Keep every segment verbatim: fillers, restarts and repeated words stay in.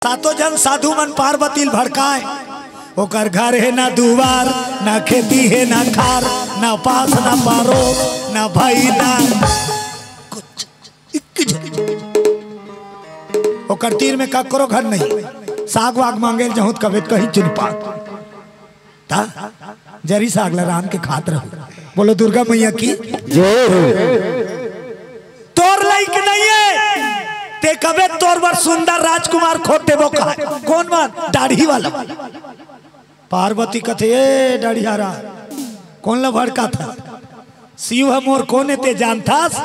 सातो झन साधु मन पार्वती ल भड़काय। ओकर घर हे ना दुवार, ना खेती हे ना खार, ना पास ना पारो, ना भाई ना कुछ। इक्की झन। ओकर तीर में ककरो घर नहीं। साग वाग मांगे ल जहूं त कबे त कहीं चुन पात। ता जरी साग ला रांध के खात रहू। बोलो दुर्गा मैया की। जय हो। तोर लायक नहीं है, ते कबे तोर बर सुंदर राजकुमार खोज देबो का? कौन मन? दाढ़ी वाला। पार्वती कथे, "ए दाढ़ियारा, कौन ला भड़काथा? शिव ह मोर कोन ए ते जानथस?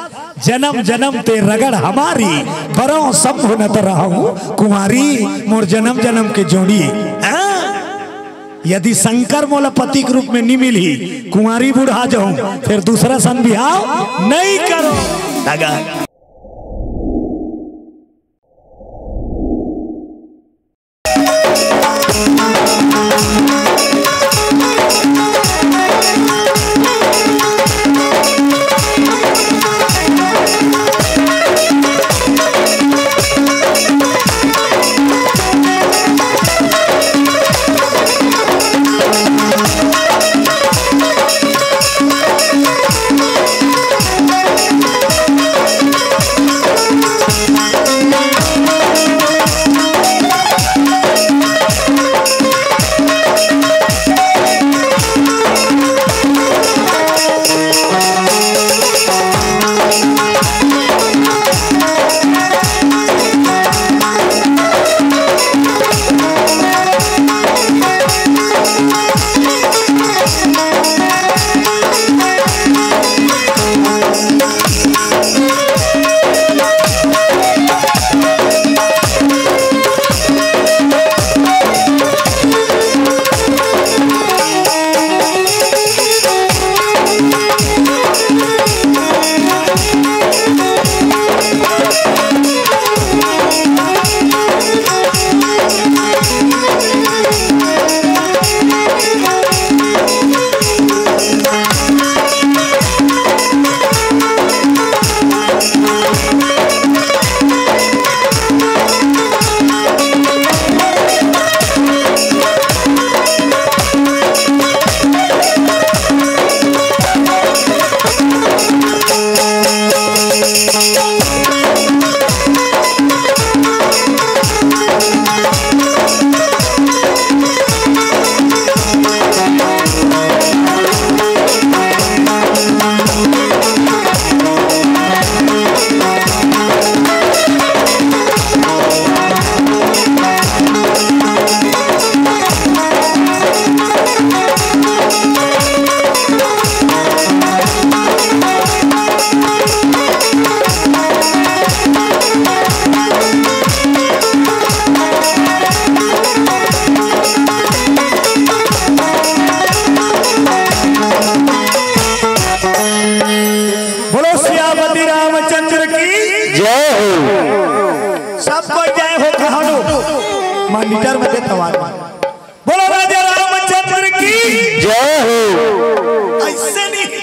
जनम जनम ते रगड़ हमारी, बरौं शंभु न त रहूं कुंवारी, मोर जनम जनम के जोड़ी।" हाँ? यदि शंकर मोला पति के रूप में नी मिलही, कुंवारी बुढ़ा जाऊं, फिर दूसरा सन बिहाव नहीं करो। धागा। बोलो सियापति रामचंद्र की। जय हो। सब कोई जय हो, कहानो मॉनिटर में देता वाला। बोलो राजा रामचंद्र की। जय हो। ऐसे नहीं,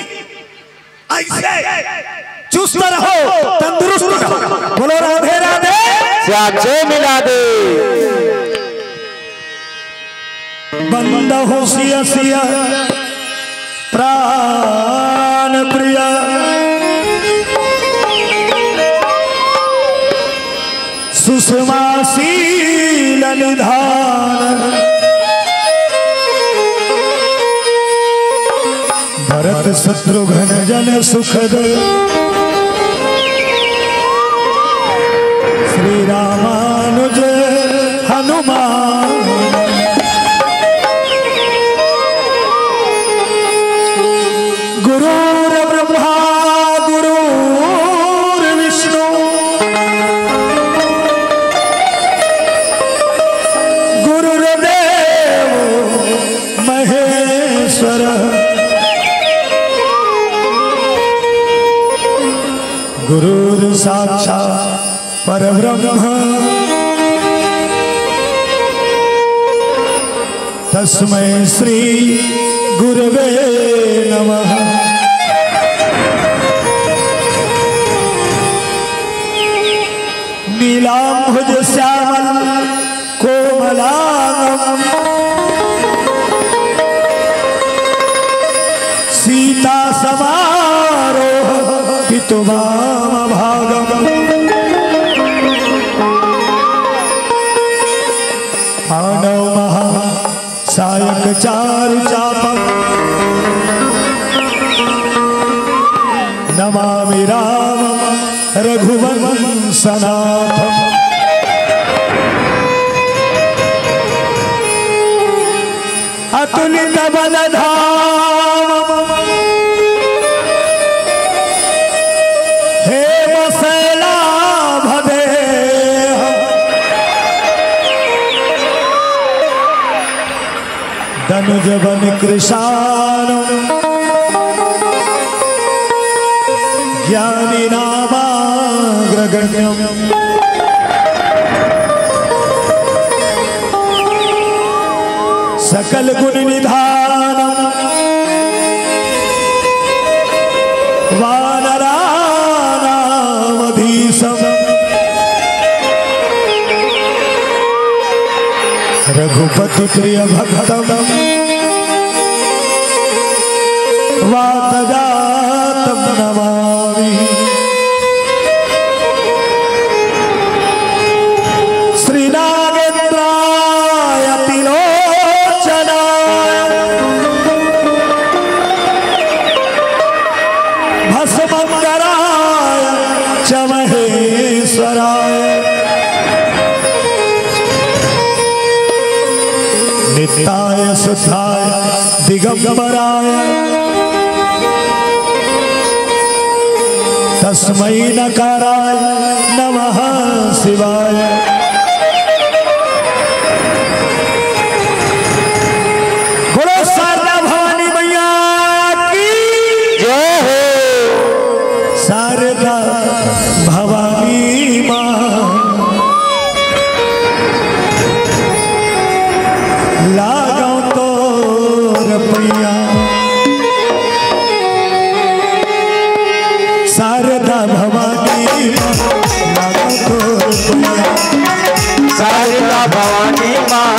ऐसे चुस्त रहो, तंदुरुस्त रहो। बोलो राधे राधे। श्याम जय मिला दे। बंदहु सिय सिय प्राण प्रिय, सुषमा शील निधान। भरत शत्रुघ्न जन सुखद, श्री रामानुज हनुमान। गुरुर्ब्रह्मा गुरुर्विष्णु, गुरुर्देव महेश्वर, गुरुर्साक्षात् परब्रह्म, तस्मै श्री गुरवे नमः। नीलांबुज श्यामल वामभागम्। मानव महा सायक चारु चापम्। नमामि रामं रघुवंशनाथम्। अतुलित बल धाम हे वसैलाभ देह। दनुज बन कृशान ज्ञानी नामाग्रगण्यम। सकल गुण निधान वानराणामधीशम। रघुपति प्रिय भक्तम वातजातम नमामि। श्री नागेंद्राय तिलोचनाय भस्मंकराय च महेश्वराय। नित्याय शुद्धाय दिगंबराय तस्मै नकाराय नमः शिवाय। बोलो शारदा भवानी मैया की जय हो। शारदा भवानी माँ लागो तोर पैया। शारदा भवानी माँ लागो तोर पैया। शारदा भवानी माँ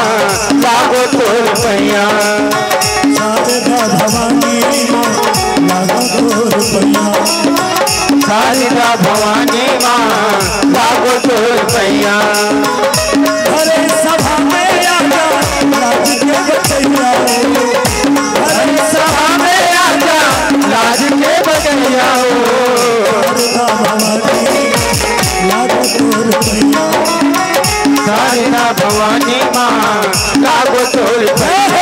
लागो तोर पैया। शारदा भवानी माँ लागो तोर पैया। शारदा भवानी माँ लागो तोर पैया। अरे सभा में आजा लाज के बचैया। अरे सभा में आजा लाज के बचैया। शारदा भवानी लागो तोर पैया। शारदा भवानी माँ लागो तोर पैया।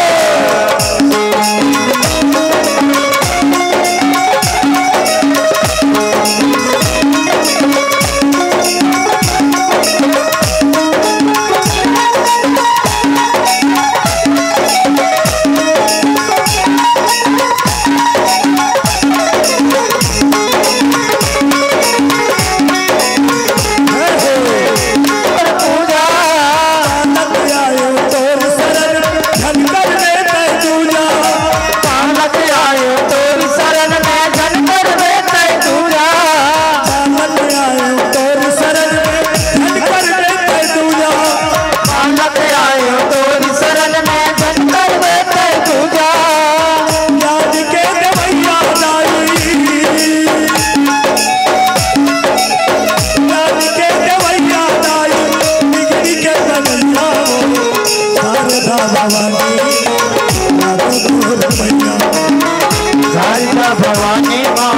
शारदा भवानी माँ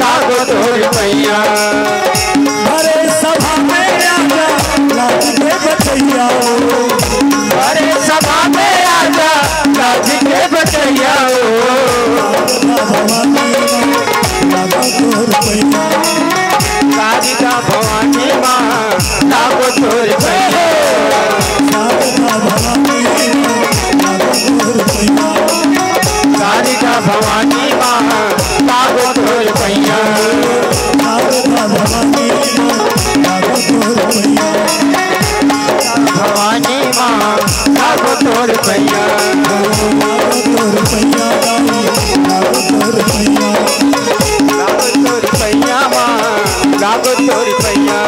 लागो तोर पैया। अरे सभा में आजा लाज के बचैया। अरे सभा में आजा लाज के बचैया। शारदा भवानी माँ लागो तोर पैया। शारदा भवानी माँ लागो तोर पैया। शारदा भवानी माँ लागो तोर पैया। शारदा भवानी माँ लागो तोर पैया। शारदा भवानी माँ लागो तोर पैया। भवानी माँ लागो तोर पैया। लागो तोर पैया, लागो तोर पैया। लागो तोर पैया माँ, लागो तोर पैया।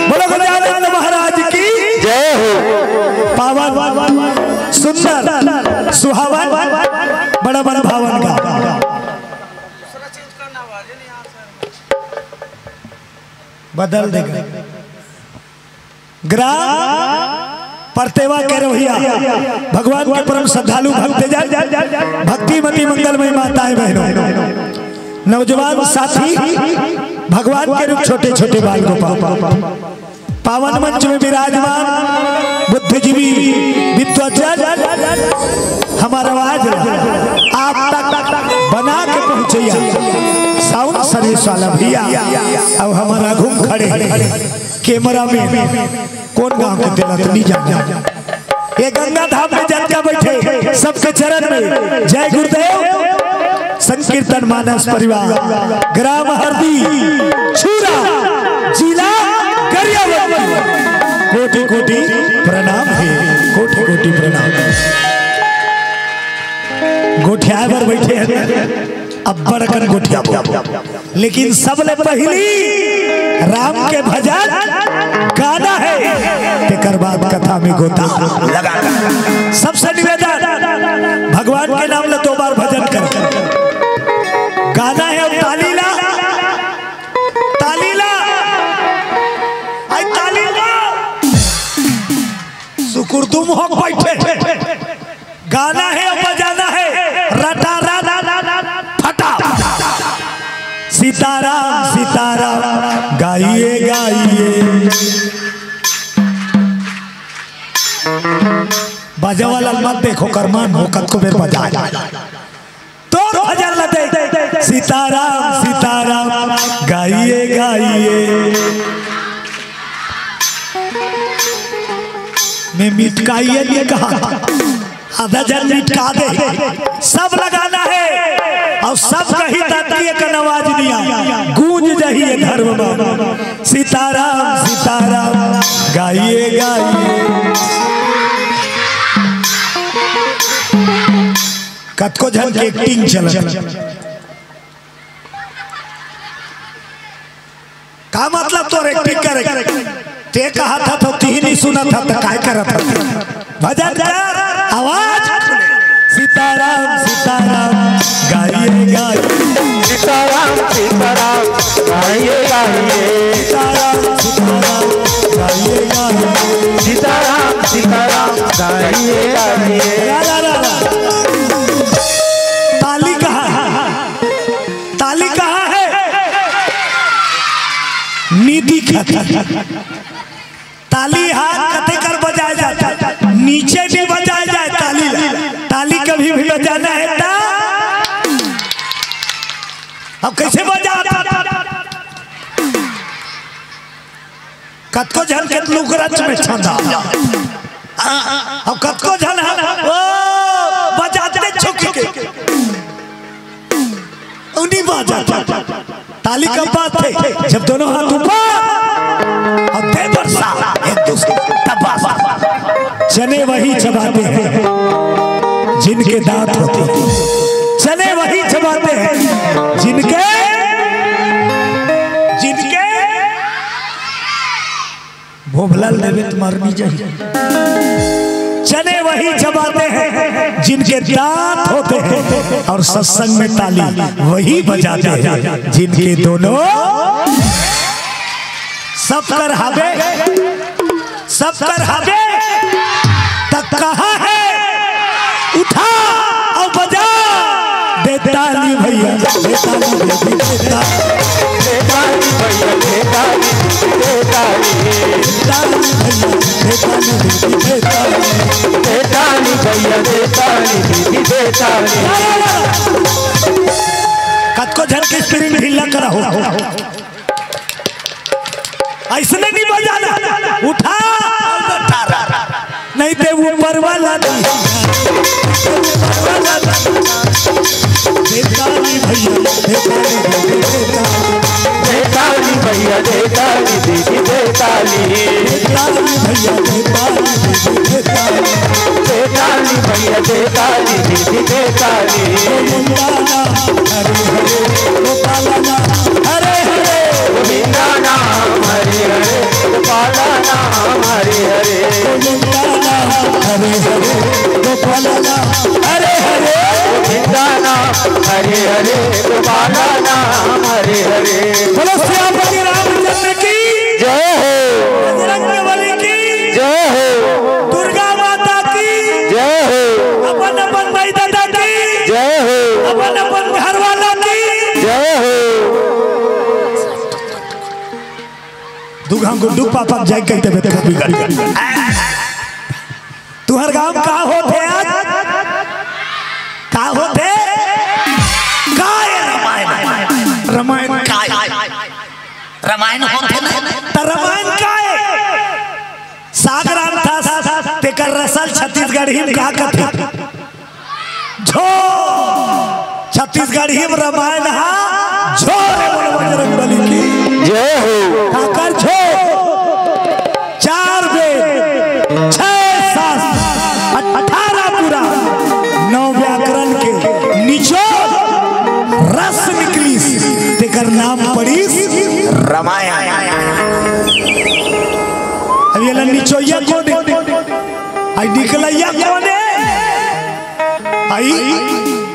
बोलो गजानंद महाराज की जय हो। पावन, सुंदर, सुहावन, बड़ा मन भावन गा। बदल देगा। ग्राम परतेवा के रवैया, भगवान के परम श्रद्धालु भक्तजन, भक्तिमती मंगलमयी माताएं बहनों, नौजवान साथी, भगवान के रूप छोटे छोटे बाल गोपाल, पावन मंच में विराजमान बुद्धिजीवी विद्वजन, हमार आवाज आप तक बना के पहुंचैया साउंड सर्विस वाला भैया, अब हमारा घूम खड़े हैं कैमरा में। कौन गांव के तेरा तो नहीं जाना। ये गंगा धाम में जल का बैठे सबके चरण में। जय गुरुदेव। संकीर्तन मानस परिवार, ग्राम हरदी, छुरा, जिला गरियाबंद, कोटि कोटि प्रणाम है, कोटि कोटि प्रणाम। गोठियाए बर बैठे हैं, अब्बड़ अकन गोठियाबो। लेकिन सबले पहिली राम के भजन गाना है, तेकर बाद कथा में गोता लगाना। सबसे निवेदन, भगवान के नाम ले दो बार भजन करो। गाना है, अब ताली ला, ताली ला, आई ताली ला। सुकुरदुम हो बैठे। गाना है और बजाना है, रटा रट फटा। सीताराम सीताराम गाइए गाइए। बाजा वाला मत देखो, करमान हो, कतको बेर बजा। तो भजन ला दे, सीताराम सीताराम गाइए गाइए। मैं मिटकाइए नहीं कहा, आधा जन मिटका दे। सब लगाना है और सब कही ताकि एक आवाज दिया, गूंज जाइए धर्म में। सीताराम सीताराम गाइए गाइए। कतको झन के एक्टिंग चलत। का मतलब तोर एक्टिंग करे? ते कहा था तो तीन ही सुना था तो काय करत था? भजन कर, आवाज। सीताराम सीताराम गाइए गाइए। सीताराम सीताराम गाइए गाइए। सीताराम सीताराम गाइए गाइए। सीताराम सीताराम गाइए गाइए। रा, रा, रा, रा। ताली कहाँ है? ताली कहाँ है? नीति खत्म। ताली हाथ कते कर बजाए जाता, नीचे भी बजाए जाए ताली ला। ताली कभी भी बजाना है ता अब कैसे बजा? कतको झन के लुकरच में छंदा। अब कतको झन है, ओ, बजाते छुक के। उन्हीं बाजा। ताली कब बाजथे? जब दोनों हाथ ऊपर और दे बरसा एक दूसरे, तब बाजथे। चने वही चबाते हैं जिनके दांत होते हैं। चने वही चबाते हैं जिनके, जिनके भोभला लेवे तुम्हार नहीं चाहिए। चने वही चबाते हैं जिनके दांत होते हैं और सत्संग में ताली वही बजाते हैं जिनके दोनों। सब कर हावे, सब कर हावे, तक कहाँ है? उठा और बजा। दे ताली भैया, दे ताली, दे ताली। दे ताली भैया, दे ताली, दे ताली। दे ताली भैया, दे ताली, दे ताली। दे ताली भैया, दे ताली, दे ताली। कतको झन के स्प्रिंग ढीला करा हो। ऐसने नहीं बजाना, उठा, नहीं ते ऊपर वाला नहीं। दे ताली भैया, दे ताली, दे ताली। दे ताली भैया, दे ताली, दीदी, दे ताली। दे ताली भैया, दे ताली, दीदी, दे ताली। दे ताली भैया, दे ताली, दीदी, दे ताली। हरे हरे गोपाल नाम हरे हरे। गोविंदा नाम हरे हरे, गोपाल नाम हरे हरे। गोविंदा नाम हरे हरे, गोपाल नाम हरे हरे। गोविंदा नाम हरे हरे, गोपाल नाम हरे हरे। बोलो सियापति रामचंद्र की। जय हो। बजरंग बली की जय हो। दुर्गा माता की जय हो। अपन अपन माई दादा की जय हो। अपन अपन घर वाला की जय हो। दुर्गा गुड्डू पापा जाय कहिथे बेटा बिगड़। तुहर गांव का होथे आज? का होथे? का ए रामायण? रामायण का ए? रामायण होथे ना? त रामायण का ए? सागराम था, तेकर रसल छत्तीसगढ़ी में का कथे? झो। छत्तीसगढ़ी में रामायण हा झो रे, बोलो बजरंग बली की जय हो। काकर झो? चार वेद, छह शास्त्र, अठारह पुराण, नौ व्याकरण के निचोड़ रस निकलिस, तेकर नाम पड़िस रामायण। अब ये ला निचोइया कोन ए? आई निकलैया कोन ए? आई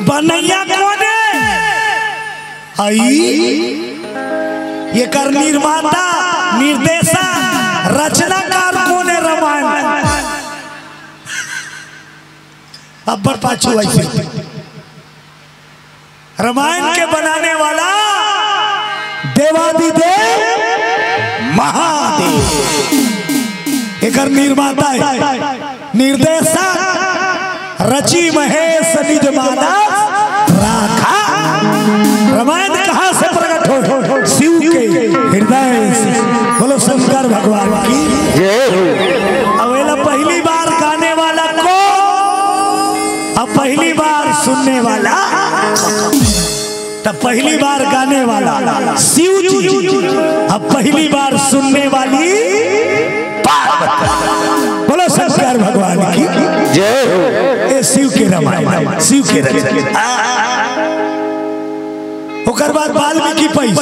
बनैया कोन ए? आई एकर निर्माता, निर्देशक, रचनाकार कोन ए रामायण? अब्बड़ पाछू अइसे। रामायण के बनाने वाला देवादिदेव महादेव एकर निर्माता हे, निर्देशक रचि महेश निज मानस राखा। रामायण कहाँ से प्रकट हो? शिव के हृदय से। बोलो शंकर भगवान की जय हो। अब एला पहली बार गाने वाला को, अब पहली बार सुनने वाला, तब पहली बार गाने वाला शिव जी, अब पहली बार सुनने वाली पार्वती। बोलो शंकर भगवान की जय हो। ए शिव के रामायण, शिव के रचना। ओकर बाद वाल्मीकि पैस,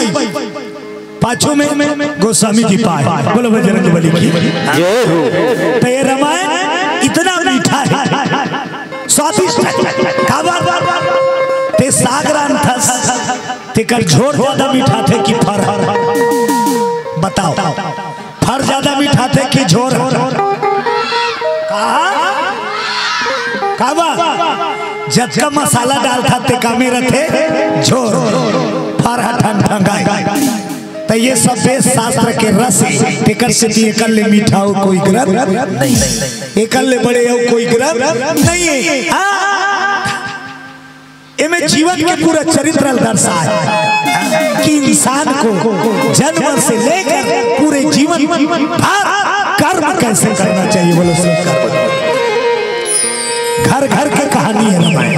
पाछू में गोस्वामी जी पाए। बोलो बजरंग बली की जय हो। तो ये रामायण इतना मीठा है, स्वादिष्ट है। का बात? ते सागरान थस, तेकर झोर ज्यादा मीठा थे कि फर? बताओ, फर ज्यादा मीठा थे कि झोर? कहा? का बात? जतका मसाला डालथा ते कमे रथे झोर, फर ह ठंग ठंगाए। त ये सब वेद शास्त्र के रस हे, तेकर सेती एकर ले मीठा अउ कोई ग्रंथ नहीं, एकर ले बड़े अउ कोई ग्रंथ नहीं हे। हाँ, एमे जीवन के पूरा चरित्र दर्शाए कि इंसान को जन्म से लेकर पूरे जीवन भर कर्म कैसे करना चाहिए। बोलो, सब कर्म। घर घर की कहानी है रामायण,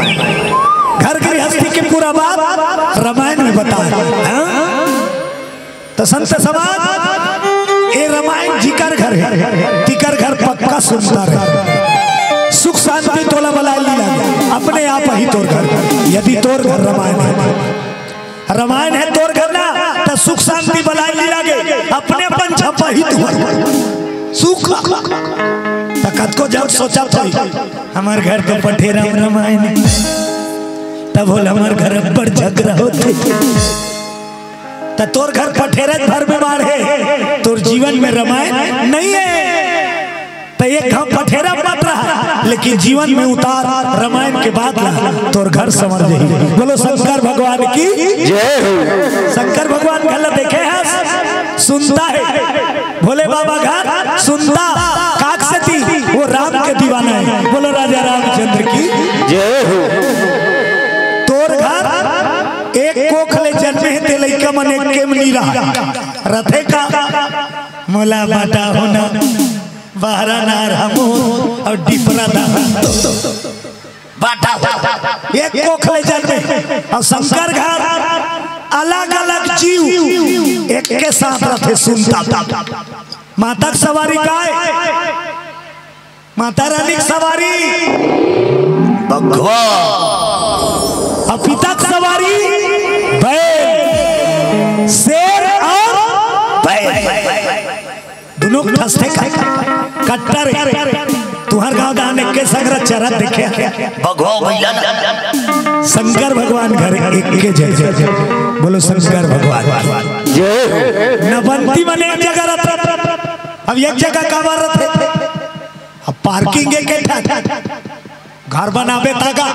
घर गृहस्थी के पूरा बात रामायण में बताए। हाँ? त संत समाज, ए रामायण जिकर घर हे, तिकर घर पक्का सुनता रहे। सुख शांति तोला बलाए नी लागे, अपने आप ही तोर घर। यदि तोर घर रामायण हे, रामायण हे तोर घर ना, त सुख शांति बलाए नी लागे, अपने अपन छपा ही तुहर सुख। त कतको जब सोचा तो हमर घर तो पठेरा रामायण हे, तब बोल हमर घर अब्बड़ झगड़ा होथे। त तोर घर पठेरा भर में बाढ़े, तोर जीवन में रामायण नहीं हे। त एक घाव पठेरा मत रहा, लेकिन जीवन में उतार रामायण के बात ला, तोर घर संवर जाही। बोलो शंकर भगवान की जय हो। शंकर भगवान घला देखे हस, सुनता हे। भोले बाबा घर सुनता, काक सेती वो राम के दीवाना हे। बोलो राजा रामचंद्र की जय हो। तोर घर एक कोख ले जन्मे हे ते लइका मन एक केम नी रहा। रथे का? मोला बाटा होना, बहरा नार हमो अउ डिपरा दा। बाटा हो। एक कोख ले जन्मे अउ शंकर घर अलग-अलग जीव एक के साथ रथे सुनता। माता के सवारी काय? माता रानी के सवारी बघवा, अउ पिता के सवारी बैल, शेर अउ बैल। दुनों के ठसथे का कट्टर। तुहर गांव दान एक के संग रहा चरत देखे। बघवा भैया ना। शंकर भगवान घर एक के जय जय। बोलो शंकर भगवान की। नबंती मन एक जगह रथे। अब एक जगह काबर रथे? अब पार्किंग एक ठन। घर बनाबे त गा,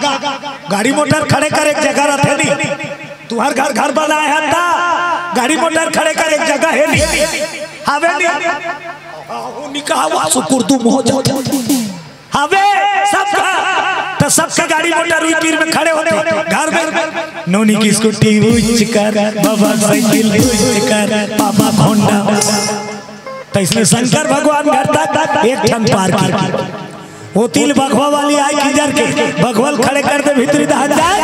गाड़ी मोटर खड़े करे के जगह रथे नी। तुंहर घर, घर बनाए हस त गाड़ी मोटर खड़े करे के जगह हे नी, हवे नी? निकावा सुकुर तुम हो जाते। हवे सबका, त सबका गाड़ी मोटर उही तीर में खड़े होथे। घर में नोनी की स्कूटी ऊंच कर, बाबा साइकिल ऊंच कर, पापा होंडा। त इसमें शंकर भगवान घर तक एक ठन पार्किंग। ओती ले बघवा वाली आय किंजर के, बघवा ल खड़े कर दे भीतरी दहन जाय।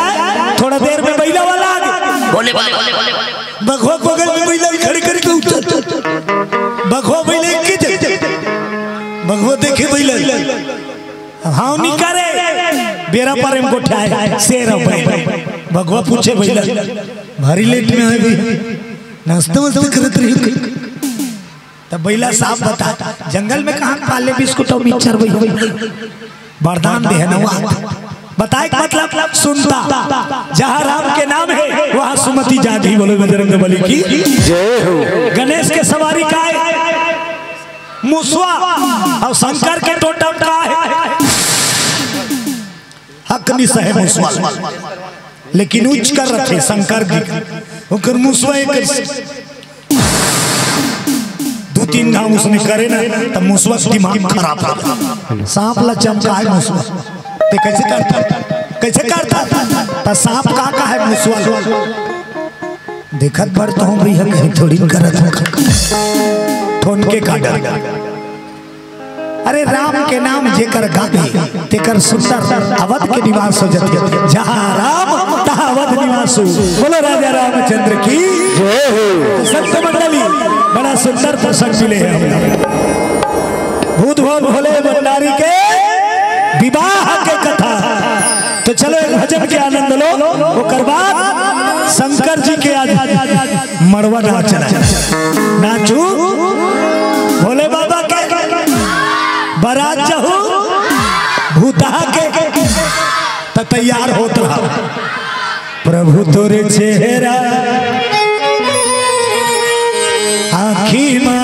थोड़ा देर में बइला वाला आ गे। भोले बाबा। बघवा बगल में बइला ल खड़े करके उतर। बघवा बइला एक के जगह। बघवा देखे बइला। हाव नी करे। बेरा परे म गोठियाय, शेर अउ बइला। बघवा पूछे बइला, भारी लेट में आय भई। नाश्ता वास्ता करत रहे हो? त बइला साफ बता, जंगल में कहाँ पाले बिस्कुट अउ मिक्सचर भई? वरदान दे हे ना वो। बताए के मतलब सुनता, जहाँ राम के नाम हे, वहाँ सुमति जागी। बोलो बजरंग बली की जय हो। गणेश के सवारी काय? मुसवा। अउ शंकर के टोटम काय? हकनी सहे मुसवा। लेकिन ऊंच कर रखे शंकर जी। ओकर मुसवा एक दू तीन घाव उसने करे ना, त मुसवा के दिमाग खराब हो जाय। सांप ला चमकाय मुसवा, ते कइसे करथा? कइसे करथा? त सांप का कहे मुसवा ल, देखत बर तो हूँ भैया, कहीं थोड़ी करत हो। ठोनके का डर। अरे राम के नाम जेकर गावे, तेकर सुंदर अवध के निवास हो जाथे। जहाँ राम तहाँ अवध निवास हो। बोलो राजा रामचंद्र की जय हो। संत मंडली, बड़ा सुंदर प्रसंग मिले हे हमला। भूत भवन भोले भंडारी के विवाह के कथा। त चलो एक भजन के आनंद लो, ओकर बाद शंकर जी के आज मड़वा नाचना हे। नाचू भोले बाबा के, बरात जहू भूतहा के, त तैयार होत रहा। प्रभु तोरे चेहरा आँखी मा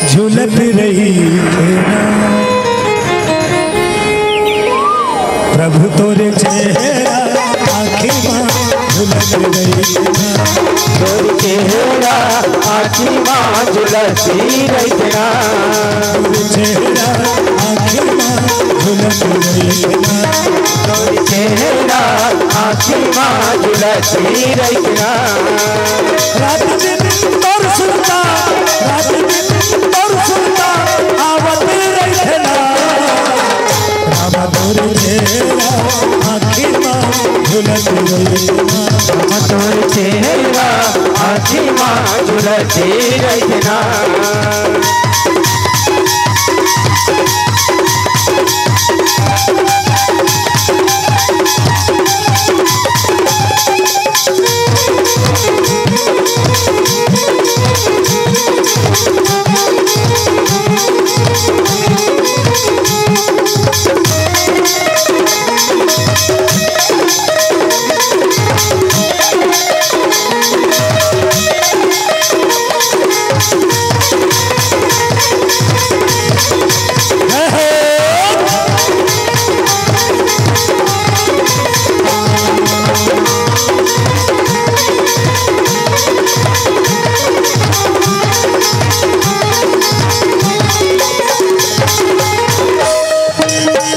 झुलत रहिथे ना। प्रभु तोरे चेहरा आँखी मा झुलत रहिथे ना। तोर चेहरा आँखी मा झुलसी रहिथे ना। तोर चेहरा आँखी मा झुलत रहिथे ना। तोर चेहरा आँखी मा झुलसी रहिथे ना। रात दिन तोर सुरता, रात दिन तोर सुरता आवत रहिथे ना। राम तोर चेहरा आँखी मा झुलत रहिथे ना। राम तोर चेहरा आँखी मा झुलत रहिथे ना।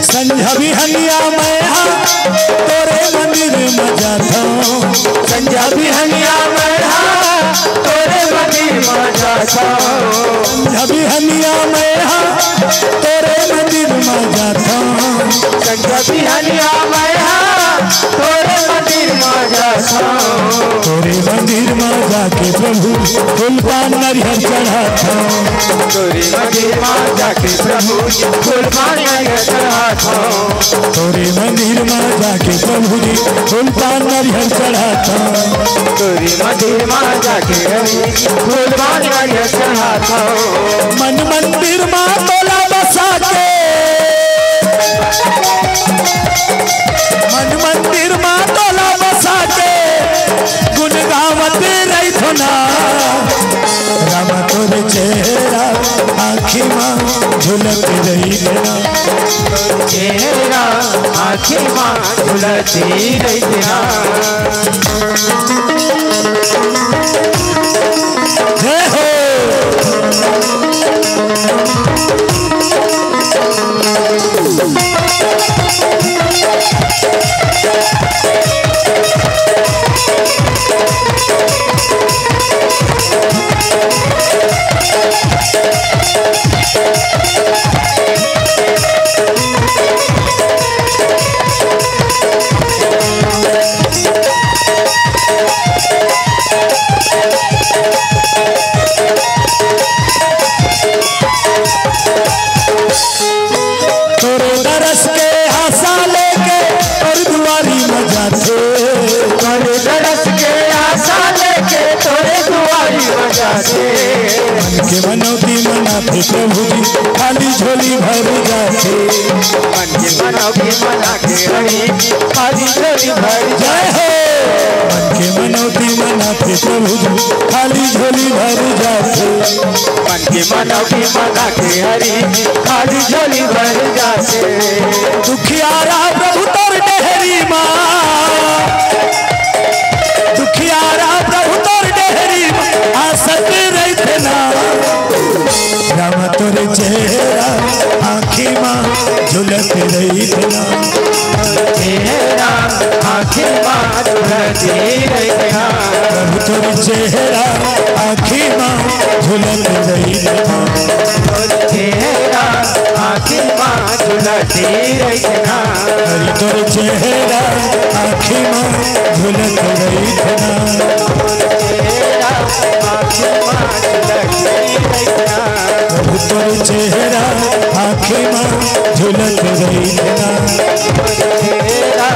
संझा बिहनिया मैं हा तोरे मंदिर म जाथंव। संझा बिहनिया मैं हा तोरे मंदिर म जाथंव। संझा बिहनिया मैं हा तोरे मंदिर म जाथंव। संझा बिहनिया मैं हा तोरे मंदिर म जाथंव। तोरे मंदिर म जाके प्रभु फूल पान नरियर चढ़ाथंव। तोरे मंदिर म जाके प्रभु फूल पान नरियर चढ़ाथंव। तोरे मंदिर म जाके प्रभु जी फूल पान नरियर चढ़ाथंव। तोरे मंदिर म जाके प्रभु फूल पान नरियर चढ़ाथंव। मन मंदिर म तोला बसा के, मन मंदिर म तोला बसा के, आँखी मा झुलत रहिथे ना। चेहरा आँखी मा झुलत रहिथे ना। जय हो। तोरे दरस के आशा लेके तोर दुआरी म जाथे। तोरे दरस के आशा लेके तोरे दुआरी म जाथे। मन के मनौती मनाथे प्रभु जी, खाली झोली भर जाथे। मन के मनौती मना के हरी, खाली झोली भर जय हो। मन के मनौती मनाथे प्रभु जी, खाली झोली भर जाथे। मन के मनौती मना के हरी, खाली झोली भर जाथे। दुखियारा प्रभु तोर डेहरी मा, दुखियारा प्रभु तोर डेहरी मा, आसत रहिथे ना। राम तोर चेहरा आँखी मा झुलत रहिथे ना। चेहरा आँखी मा झुलत रहिथे ना। प्रभु तोर चेहरा आँखी मा झुलत रहिथे ना। चेहरा आँखी मा झुलत रहिथे ना। हरि तोर चेहरा आँखी मा झुलत रहिथे ना। चेहरा आँखी मा झुलत रहिथे ना। प्रभु तोर चेहरा आँखी मा झुलत रहिथे ना। चेहरा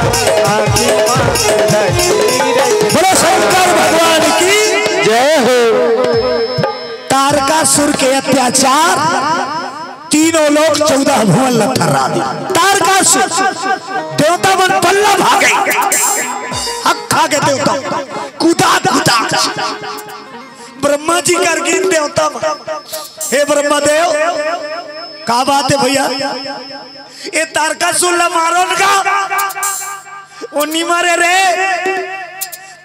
आँखी मा झुलत रहिथे ना। बोलो शंकर भगवान की जय हो। तारकासुर के अत्याचार, तीनों लोक चौदह भुवन ल थर्रा दे। तारकासुर, देवता मन पल्ला भागे, हक खा के देवता, कुदा कुदा। ब्रह्मा जी कर गिन देवता मन, हे ब्रह्मा देव, का बात हे भइया? ए तारकासुर ल मारो न का? ओ नी मारे रे,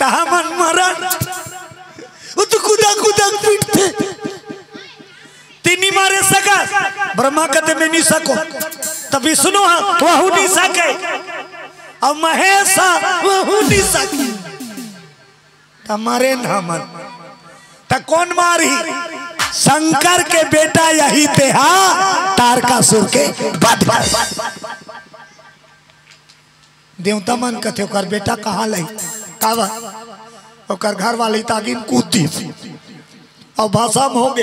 त हमन मरन। ओ तो कुदा कुदा पीटथे। तें नी मारे सकस। ब्रह्मा कथे, मैं नी सकों। त विष्णु ह, वहू नी सके। अउ महेश ह, वहू नी सके। त मरेन हमन। त कोन मारही? शंकर के बेटा यही तेहा तारकासुर के वध कर। देवता मन कथे, "ओकर बेटा कहाँ लही?" काबर? ओकर घर वाली त आगी म कूद दिस। अउ भसम होगे।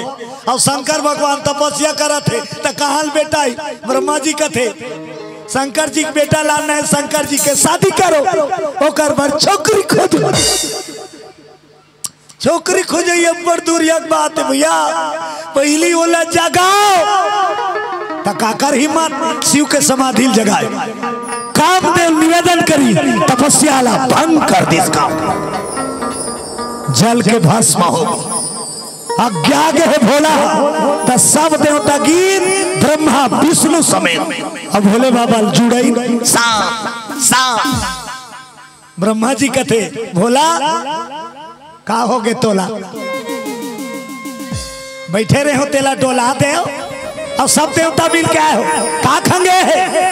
अउ शंकर भगवान तपस्या करत हे, त कहाँ ल बेटा हे? ब्रह्मा जी कथे, "शंकर जी के बेटा लाना हे, शंकर जी के शादी करो, ओकर बर छोकरी खोजो।" छोकरी खोजई अब्बड़ दूरिहा के बात हे भइया, पहिली ओला जगाओ। त काकर हिम्मत? शिव के समाधि ल जगाए। कामदेव निवेदन करिस, तपस्या ला भंग कर दिस। काम जल के भस्म हो, अग्नि आगे हे भोला, त सब देवता गिन, ब्रह्मा विष्णु समेत। अब भोले बाबा ल जुड़ई, सांस, सांस। ब्रह्मा जी कथे, "भोला, का होगे तोला? बइठे रहे हों, तेला डोला देव, अउ सब देवता मिल के आए हो, का खंगे हे?"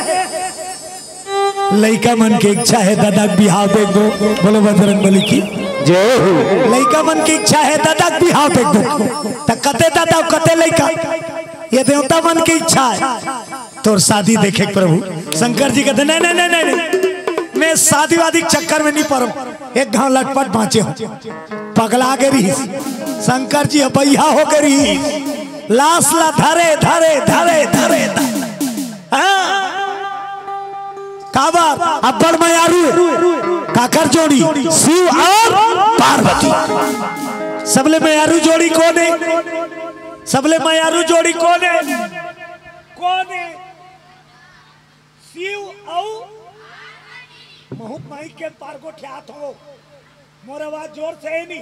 लइका मन के इच्छा हे, ददा के बिहाव देखबो, बोलो बजरंग बली की जय हो। लइका मन के इच्छा हे, ददा के बिहाव देखबो, त कते ददा, कते लइका, ये देवता मन के इच्छा हे। तोर शादी देखे के प्रभु। शंकर जी कथे, "नहीं, नहीं, नहीं, नहीं, नहीं। मैं शादी वादी के चक्कर में नहीं पड़ों। एक घांव लटपट बाँचे हों।" पगला गे रिहिस। शंकर जी ह बइहा हो गे रिहिस। लाश ला धरे, धरे, धरे, धरे, धरे। हाँ। काबर? अब्बड़ मयारू। काकर जोड़ी? शिव अउ पार्वती। सबले मयारू जोड़ी कोन हे? सबले मयारू जोड़ी कोन हे? कोन हे? शिव अउ बहुत माइक के पार गोठियात हो। मोर आवाज जोर से हे नी,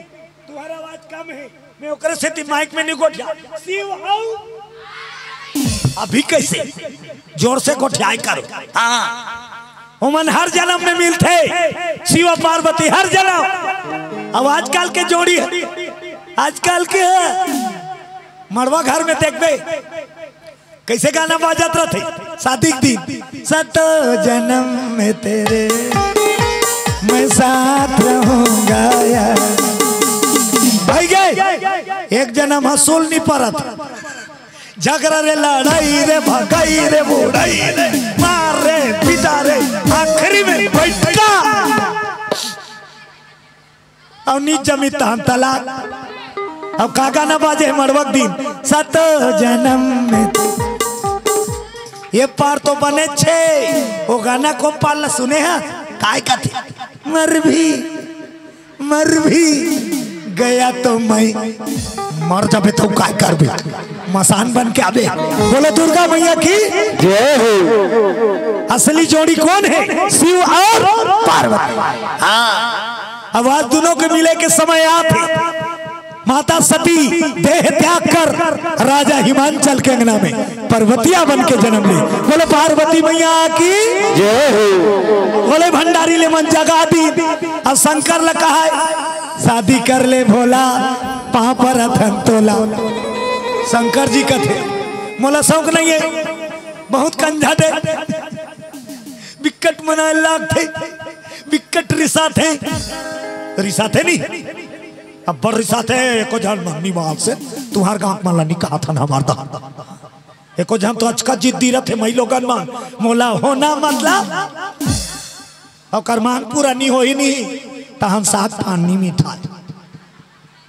तुँहर आवाज कम हे, मैं ओकरे सेती माइक में नी गोठियात। शिव अउ अभी कैसे? जोर से गोठियाई करो। हाँ, ओमन हर जन्म में मिलथे, शिव पार्वती हर जन्म। अब आजकल के जोड़ी, आजकल के मड़वा घर में देखबे, कैसे गाना बाजत रथे शादी के दिन, सतो जन्म में तेरे मैं साथ रहूंगा यार। भाई गए, एक जन्म हसूल नहीं परत, झगड़ा रे, लड़ाई रे, भगाई रे, बुड़ाई रे, मार रे, पिटा रे, आखिरी में बैठका। और नीच जमी तहन तलाक। अब का गाना बाजे हे मड़वक दिन, सतो जन्म में। ये पार तो बने छे, वो गाना को पाल सुने हैं, काय कथे, मर भी मर भी गया तो मैं। मर जाबे तो काय करबे, मसान बन के आबे। बोलो दुर्गा मैया की जय हो। असली जोड़ी कौन है? शिव और पार्वती। हाँ, अब आज दोनों के मिले के समय आत हे। माता सती देह त्याग कर राजा हिमांचल के अंगना में पार्वतिया बन के जन्म ली। बोलो पार्वती मैया की जय हो। बोले भंडारी ले मन जगा दी। अब शंकर ल कहा है, शादी कर ले भोला, पाँव परत हन तोला। शंकर जी कथे, मोला शौक नहीं है, बहुत कंझट हे, बिकट मनाए लागथे, बिकट रिसाथे, रिसाथे नहीं, अब्बड़ रिसाथे। एको झन मन निमाल से तुहार गांव मन ला नहीं कहा था ना हमार दा। एको झन तो अचका जिद्दी रथे मई लोगन मन, मोला होना मतलब। ओकर मांग पूरा नहीं होही नहीं, त हम साग पान नहीं मिठाई।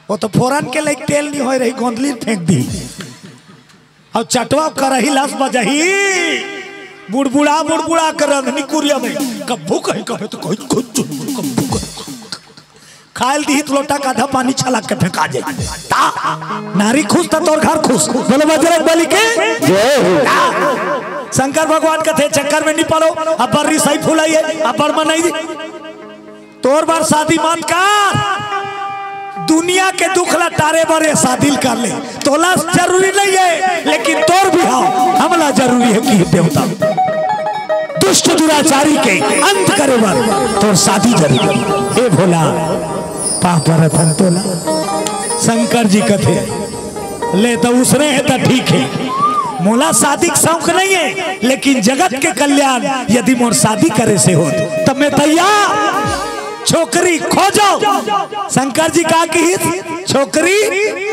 वो तो फोरन के लाइक तेल नहीं होय रही, गोंदली फेंक दी। और चटवा करही लस बजही, बुड़बुड़ा बुड़बुड़ा के रंधनी कुरिया में कब्बू कहीं कहे तो कहीं कुछ कब्बू कहीं। खाइल दी तो लोटा का आधा पानी छलक के फेंका जाए। ता नारी खुश त तोर घर खुश। बोलो बजरंग बली के जय हो। ता शंकर भगवान कथे चक्कर में नहीं पड़ो, अब्बड़ रिसाई फुलाइए, अब्बड़ मनाई। तोर बर शादी मत कर, दुनिया के दुख ला टारे बर ये शादी कर ले। तोला जरूरी नहीं है, लेकिन तोर बिहाव हमला जरूरी है कि देवता। दुष्ट दुराचारी के अंत करे बर तोर शादी जरूरी है। हे भोला, पाँव परत हन तोला। शंकर जी कथे, ले तो उसने है तो ठीक है, मोला शादी के शौक नहीं है, लेकिन जगत के कल्याण यदि मोर शादी करे से होत, तब मैं तैयार। छोकरी खोजो। शंकर जी का किहिस? छोकरी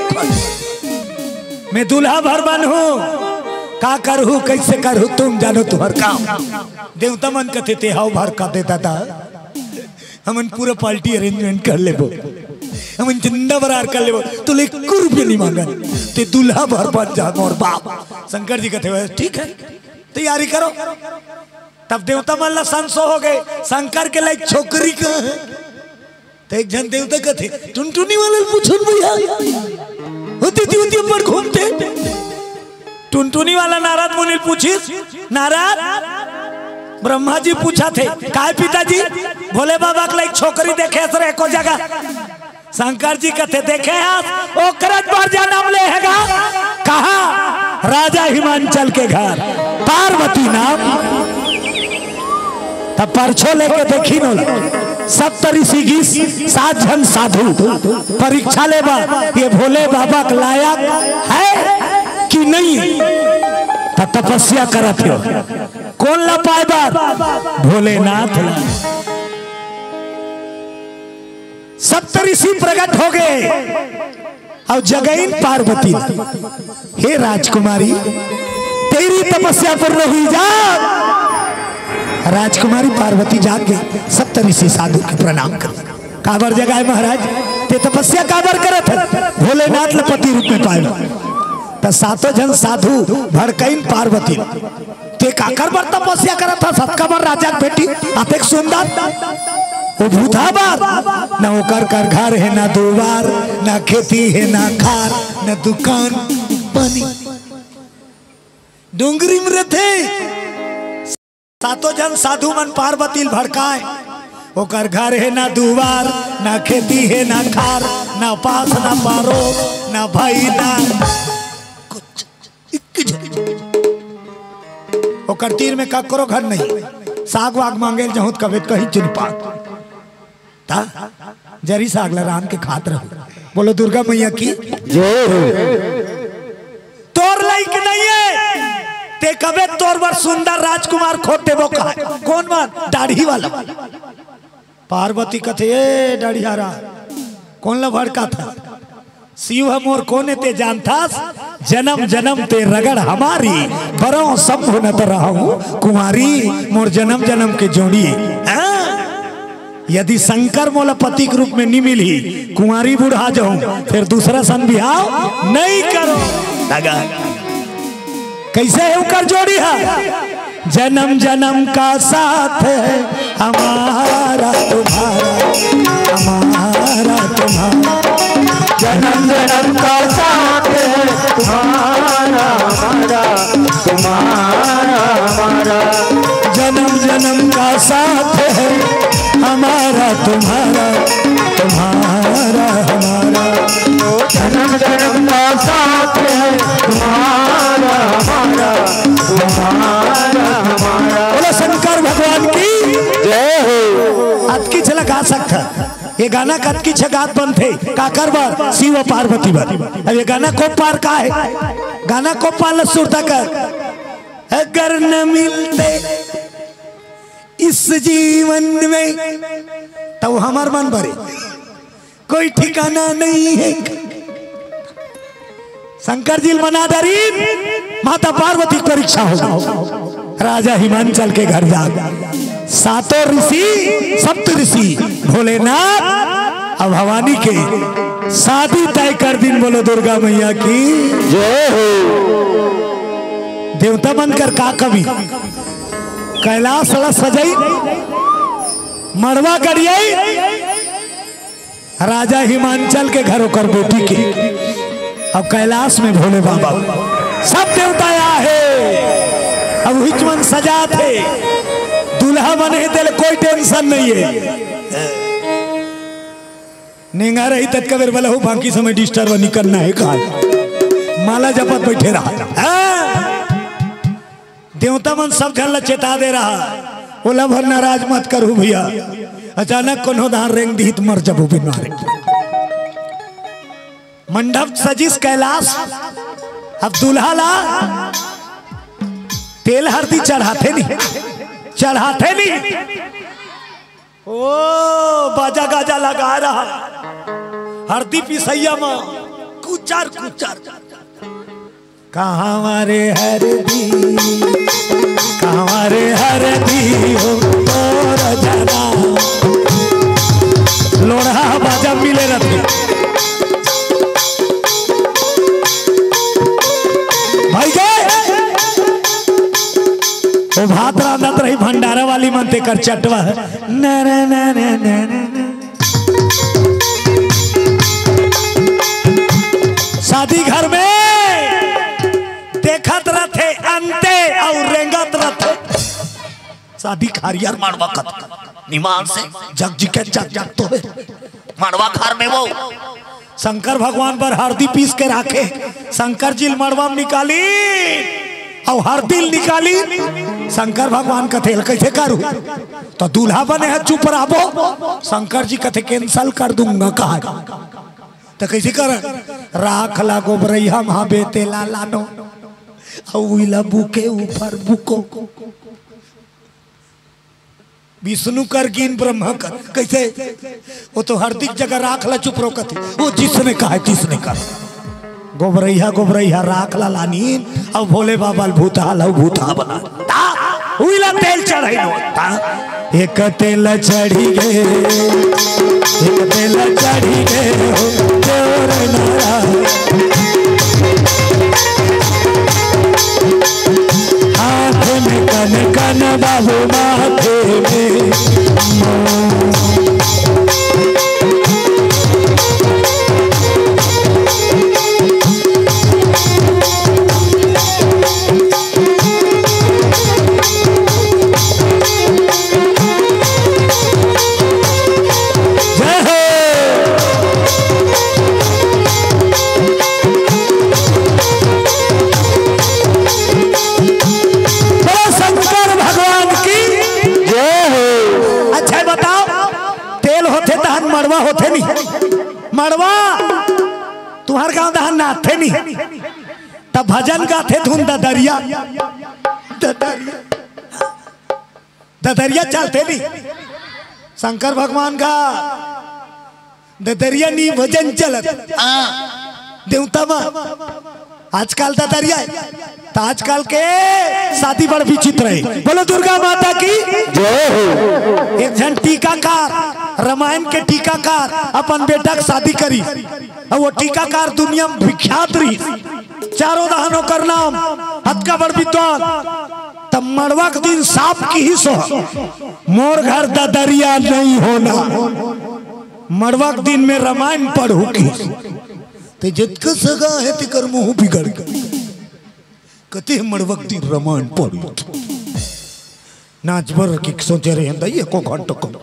खोजो। मैं दूल्हा भर बन हूँ, का करहूँ, कैसे करहूँ, तुम जानो तुम्हार काम। देवता मन कथे ते हव भर का दे दादा, हमन पूरा पार्टी अरेंजमेंट कर लेबो, हमन चंदा बरार कर लेबो, तो ले एको रुपया नहीं मांगन, ते दूल्हा भर बन जा मोर बाप। शंकर जी कथे, "ठीक है, तैयारी करो।" तब देवता मन ला संसो हो गए, शंकर के लाइक छोकरी कहाँ है? तो एक झन देवता कथे, "टुनटुनी वाला ल पूछन भैया, होती थी होती पर घूमते।" टुनटुनी वाला नारद मुनि ल पूछिस, नारद, ब्रह्मा जी पूछा थे, "काय पिताजी, भोले बाबा के लाइक छोकरी देखे हस रे एको जगह?" शंकर जी कथे, "देखे हस, ओकरज बर जन्म ले हेगा।" कहा, राजा हिमांचल के घर, पार्वती नाम। तब परछो लेके देखी नोला, सप्त ऋषि गीस, सात झन साधु परीक्षा लेबा, ये भोले बाबा के लायक है कि नहीं? त तपस्या करत हो, कौन ला पाए बर? भोलेनाथ ला। सप्त ऋषि प्रकट हो गए और जगइन पार्वती, "हे राजकुमारी, तेरी तपस्या पूर्ण हुई, जा।" राजकुमारी पार्वती जाग गई, सप्त ऋषि साधु के प्रणाम कर, "काबर जगाए महाराज, ते तपस्या काबर करत है?" "भोलेनाथ ल पति रूप में पाए।" त सातों झन साधु भड़कइन पार्वती, "ते काकर बर तपस्या करत हस? अतका बर राजा के बेटी, अतेक सुंदर, वो भूतहा बर, न ओकर कर घर है, न दुवार, न खेती है, न खार, न दुकान पानी, डोंगरी में रथे।" सातों झन साधु मन पार्वती ल भड़काए, "ओकर घर है न दुवार, न खेती है न खार, न पास न परोस, न भाई न कुछ, एक झन।" ओकर तीर में ककरो घर नहीं। साग वाग मांगे ल जहूं त कबे कहीं चुन पा। ता जरी साग ला रांध के खात रहू। बोलो दुर्गा मैया की। जय हो। तोर लाइक नहीं है, ते कबे तोर बर सुंदर राजकुमार खोज देबो का? कौन मन? दाढ़ी वाला। पार्वती कथे, ए डढ़ियारा, कौन ला भड़काथस? शिव ह मोर कोन ए ते जानथस? जनम जनम ते रगड़ हमारी, बरौं शंभु न त रहूं कुंवारी, मोर जनम जनम के जोड़ी। हाँ? यदि शंकर मोला पति के रूप में नी मिलही, कुंवारी बुढ़ा जाऊं, फिर दूसरा सन बिहाव नहीं करो। लगा। कैसे है ओकर जोड़ी है? जन्म जन्म का साथ है हमारा तुम्हारा, हमारा तुम्हारा। जन्म जन्म का साथ है तुम्हारा हमारा, तुम्हारा हमारा। जन्म जन्म का साथ है हमारा तुम्हारा, तुम्हारा हमारा। जन्म जन्म का साथ है तुम्हारा हमारा, तुम्हारा हमारा। बोलो शंकर भगवान की जय हो। अतकी झलक आ सकता। ये गाना कतकी झगात बनथे, काकर बर? शिव पार्वती बर। अब ये गाना को पार का है? गाना को पार ल सुरता कर। अगर न मिलते इस जीवन में, तो हमर मन बरे कोई ठिकाना नहीं है। शंकर जी ल मना डरिन, माता पार्वती के परीक्षा हो। राजा हिमांचल के घर जा, सातों ऋषि, सप्त ऋषि, भोलेनाथ और भवानी के शादी तय कर दिन। बोलो दुर्गा मैया की जय हो। देवता मन कर का कमी, कैलाश ला सजाई, मड़वा गड़ियाई, राजा हिमांचल के घर ओकर बेटी के, अब कैलाश में भोले बाबा, सब देवता आए हे, अब उहिच मन सजात हे, दूल्हा बने हे, तेल कोई टेंशन नहीं है। नेंगा रही ततका बेर बलहू बाकी समय डिस्टर्ब नहीं करना है, कहा माला जपत बैठे रहा। हाँ। देवता मन सब झन ला चेता दे रहा, ओला भर नाराज मत करहू भैया, अचानक कोनो धार रेंग दिही त मर जबू बिन मारे। मंडप सजिस कैलाश, अब दूल्हा ला तेल हरदी चढ़ाथे नहीं, चढ़ाथे नहीं। ओ बाजा गाजा लगा रहा, हरदी पिसैया म कुचर कुचर। कहाँ रे हरदी, कहाँ रे हरदी हो तोर जना। लोढ़ा बाजा मिले रथे। भाई गे, वो भात रांधत रही भंडारा वाली मन तेकर चटवा। न, न, न, न, न, न, न। शादी घर में देखत रथे अंते अउ रेंगत रथे। शादी खारियर मड़वा कत निमान से जग जी के जग जग तो है। मड़वा घर में वो शंकर भगवान बर हरदी पीस के राखे, शंकर जी ल मड़वा में निकाली अउ हरदी ल निकाली। शंकर भगवान कथे ल कइसे करू? तो दूल्हा बने ह चुप रहबो। शंकर जी कथे cancel कर दूंगा कहा। तो कइसे कर? राख ला गोबरैया म हाबे तेला लानो, अउ उइला बुके ऊपर बुको। विष्णु कर कीन ब्रह्मा कर। कइसे? वो तो हरदी के जगह राख ला चुप रहो कथे। वो जिसने कहा है, तिसने कहा। गोबरैया, गोबरैया राख ला लानीन, अउ भोले बाबा ल भूतहा ला भूतहा बना। ता, उइला तेल चढ़ाई नो। ता, एक तेल चढ़ी गे, एक तेल चढ़ी गे हो, जोर नारा। हाथ में कन कन बाबू माथे में। जय हो। थे नहीं, मड़वा तुंहर गांव दहा नाथे नहीं, त भजन गाथे धुन ददरिया, ददरिया, ददरिया चलथे नहीं। शंकर भगवान का ददरिया नी भजन चलत। हाँ। देवता मा आजकल ददरिया हे, त आजकल के शादी बड़ विचित्र हे। बोलो दुर्गा माता की जय हो। एक झन टीकाकार, रामायण के टीकाकार अपन बेटा के शादी करी, अउ वो टीकाकार दुनिया में विख्यात रही, चारों दहान ओकर नाम, अतका बड़ विद्वान। तब मड़वा के दिन साफ किहिस, मोर घर ददरिया नहीं होना, मड़वा के दिन में रामायण पढ़हूं किहिस। ते जतका सगा हे तेकर मुंह बिगड़ गे। कथे मड़वा के दिन रामायण पढ़हूं। नाच बर के सोचे रहे हन दाई, एको घंटा कम।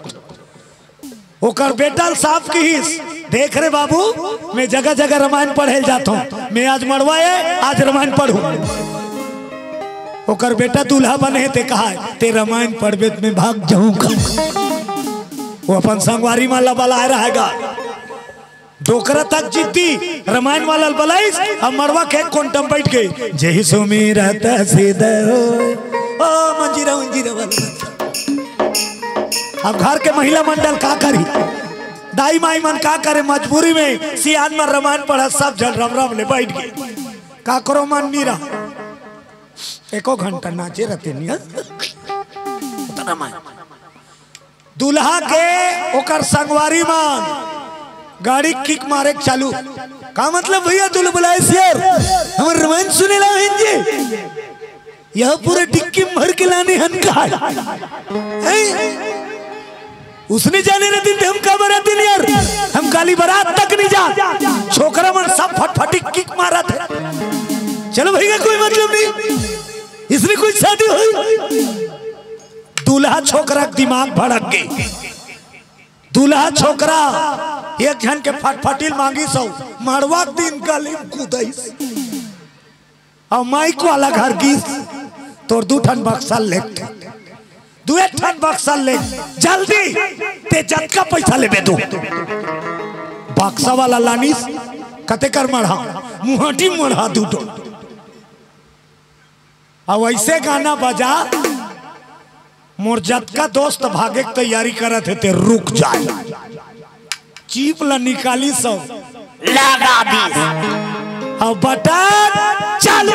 ओकर बेटा ल साफ किहिस, "देख रे बाबू, मैं जगह जगह रामायण पढ़े ल जात हूं, मैं आज मड़वा हे, आज रामायण पढ़हूं।" ओकर बेटा दूल्हा बने हे, ते कहा, "ते रामायण पढ़बे त मैं भाग जाहूं का?" वो अपन संगवारी मन ला बलाए रहेगा। डोकरा तक जिद्दी, रामायण वाला ल बलाइस, अब मड़वा के कोंटा म बइठ गे। "जेहि सुमिरत सिद्ध होय।" ओ मंजीरा उंजीरा वाला। अब घर के महिला मंडल का करी, दाई माई मन का करे, मजबूरी में सियान मन रामायण पढ़त सब झन रम रम ले बइठ गे। काकरो मन नी रहा, एको घंटा नाचे रहितेन, हाँ? उतना माय। दूल्हा के ओकर संगवारी मन गाड़ी किक मारे के चालू। का मतलब भैया, तू लोग बुलाए शेर, हमर रामायण सुने ला बहन जी, यह पूरा डिक्की में भर के लाने हन का? हैं? उसने जाने रहती थे हम का बराती नहीं यार, हम काली बारात तक नहीं जा। छोकरा मन सब फटफटी किक मारत हे। चलो भैया, कोई मतलब नहीं, इसने कोई शादी हुई। दूल्हा छोकरा के दिमाग भड़क गे। दूल्हा छोकरा एक झन के फटफटी ल मांगिस, मड़वा के दिन गली में कूदइस। अउ माइक वाला घर गिस, "तोर दू ठन बक्सा ले, दुए ठन बक्सा ले, जल्दी, ते जतका पैसा लेबे दू।" बक्सा वाला लानिस, कते कर मढ़ा, मुहाटी मढ़ा दू ठो। अउ ऐसे गाना बजा, मोर जतका दोस्त भागे के तैयारी करत हे, ते रुक जाए। चीप ला निकालिस, लगा दिस। अब बटन चालू।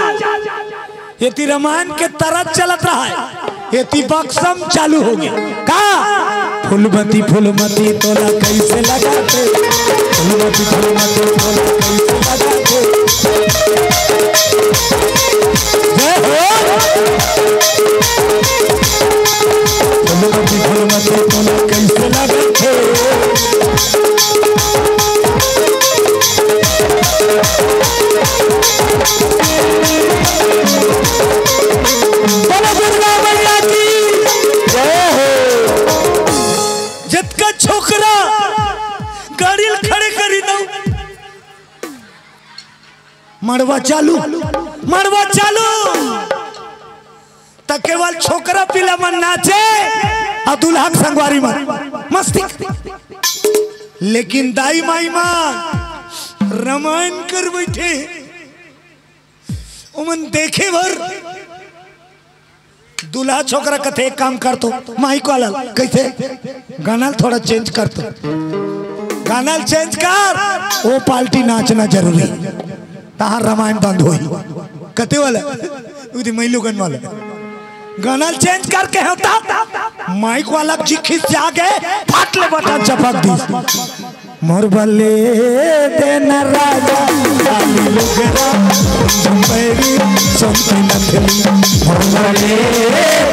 एती रामायण के तरह चलत रहा है, एती बक्सम चालू हो गया। का? फूलमती, फूलमती तोला कैसे लगाते? फूलमती, फूलमती तोला कैसे लगाते? जय हो। फूलमती, फूलमती तोला कैसे लगाते? बोलो दुर्गा मैया की जय हो। जतका छोकरा गाड़ी ल खड़े करी न, मड़वा चालू, मड़वा चालू। त केवल छोकरा पिला मन नाचे, अउ दूल्हा के संगवारी मन मस्ती। लेकिन दाई माई मन रामायण कर बइठे, ओमन देखे बर। दूल्हा छोकरा कथे, "एक काम कर तो, माइक वाला, कैसे? गाना ल थोड़ा चेंज कर तो, गाना ल चेंज कर, वो पार्टी नाचना जरूरी।" तहार रामायण बंद होई। कते वाला? उदी मैलूगन वाला। गाना चेंज करके होता, माइक वाला जी खिसिया गे, फट ले बटन चपक दी। मोर बले देना राजा, लाली लुगरा, झुमैरी, सोन की नथली। मोर बले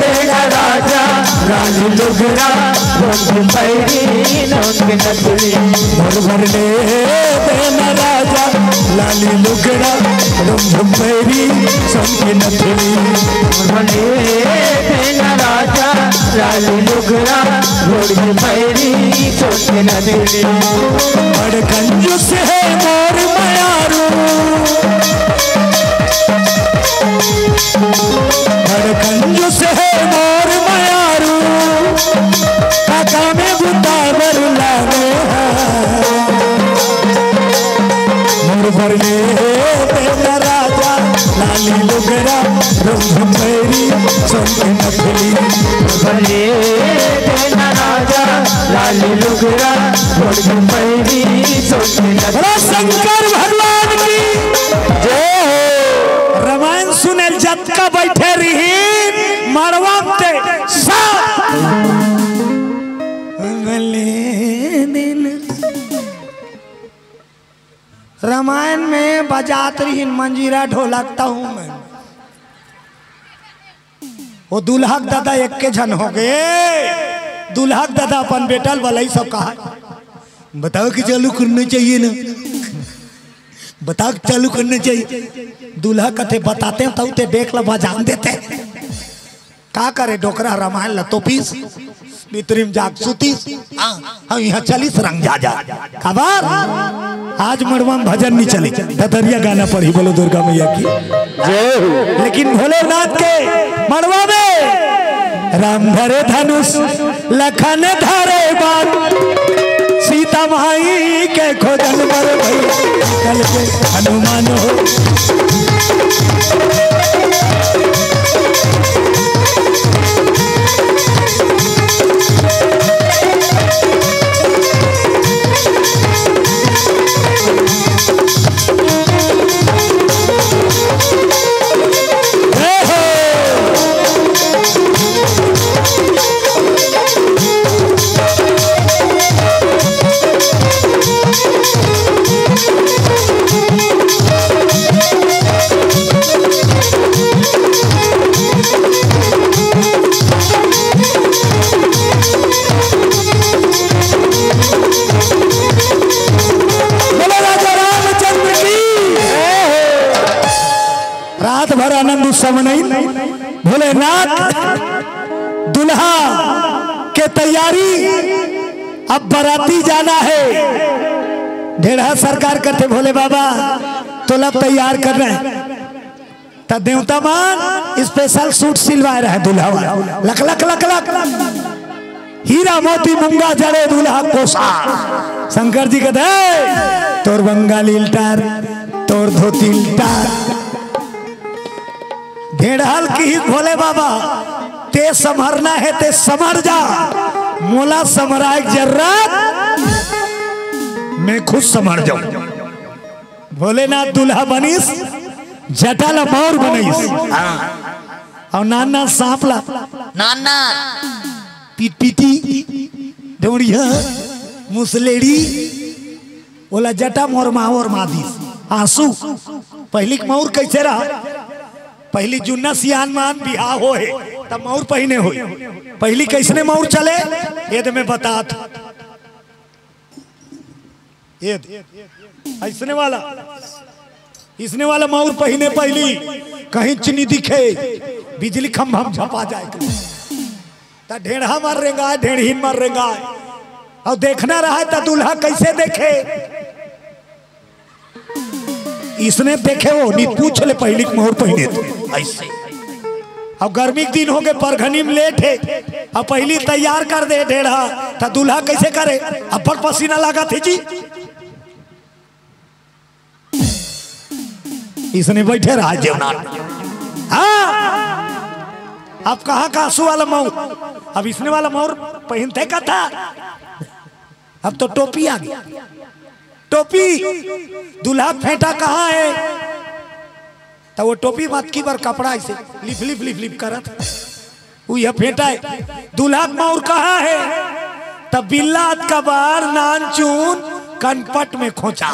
देना राजा, लाली लुगरा, सोन की नथली। मोर बले देना राजा, लाली लुगरा, रुमझुम पैरी, सोन के नथुनी। भले तेरा राजा, लाली लुगरा, रुमझुम पैरी, सोन के नथुनी। बड़ कंजूस है मोर मयारू, बड़ कंजूस है मोर मयारू, काका में बुता बर लागे है। रंग पैरी सोन के नथली। भले देना राजा लाल लुगरा, रंग पैरी सोन के नथली। बोलो शंकर भगवान की जय हो। रामायण सुने जतका बैठे रही मड़वा ते सब। भले दिन रामायण में बजात रहिन मंजीरा ढोलक, त हूँ मैं। वो दूल्हा के दादा एक के झन हो गए। दूल्हा के दादा अपन बेटा ल बलई सब कहा, बताओ कि चालू करना चाहिए ना, बताओ कि चालू करना चाहिए। दूल्हा कथे बताते हैं तब ते डेक ला बजान देते। का करे डोकरा रामायण ला तोपिस, भीतरी में जाग सुतिस। हाँ, हम यहाँ चलिस रंग जा जा। खबर आज मड़वा में भजन नहीं चले, ददरिया गाना पढ़ी। बोलो दुर्गा मैया की जय हो। लेकिन भोलेनाथ के मड़वा में राम धरे धनुष लखन धरे बाण, सीता माई के खोजन बर भई कल के हनुमान हो। बोलो राजा रामचंद्र की। रात भर आनंद उत्सव मनाई। भोलेनाथ दुल्हा के तैयारी, अब बाराती जाना है। ढेढ़ा सरकार करते भोले बाबा तोला तैयार करना है। त देवता मन स्पेशल सूट सिलवाए रहे दूल्हा वाला, लख लख लख लख हीरा मोती मुंगा जड़े दूल्हा कोसा। शंकर जी कहते, "तोर बंगाली इल्टार, तोर धोती इल्टार।" ढेढ़ा ल किहिस भोले बाबा, "ते संभरना हे ते संभर जा, मोला संभराए के जरूरत, मैं खुद संभर जाऊं।" भोलेनाथ दूल्हा बनिस, जटा ला मौर बनइस। हाँ। अउ नान नान सांप ला, नान नान पिटपिटी, ढोड़िया, मुसलेड़ी, ओला जटा मोर माँ ओर माँ दिस। आंसू। पहिली के मौर कैसे रहा? पहिली जुन्ना सियान मान बिहाव होहे, तब मौर पहिने होई। पहिली कैसने मौर चले, ये तो मैं बतात। ये दे। अइसने वाला, इसने वाला मौर पहिने पहिली कहीं चीनी दिखे, बिजली खंभा में झपा जाए। त ढेढ़ा मर रेंगाय, ढेढ़ीन मर रेंगाय। अउ देखना रहा त दूल्हा कैसे देखे? इसने देखे हो, नहीं पूछ ले पहिली के मौर पहिने थे। ऐसे। अब गर्मी के दिन हो गए, परघनी में लेट है, अब पहिली तैयार कर दे ढेढ़ा, त दूल्हा कैसे करे? अब्बड़ पसीना लागत हे जी। इसने बैठे रहा जेवनाट। हाँ, अब कहाँ का आंसू वाला मौर, अब इसने वाला मौर पहिनते का था, अब तो टोपी आ गई। टोपी, दूल्हा फेंटा कहाँ है? त वो टोपी मतकी बर कपड़ा ऐसे लिफ लिफ लिफ लिफ करत। उ ये फेंटा है। दूल्हा के मौर कहाँ है? त बिल्ला अतका बर नानचुन कनपट में खोंचा।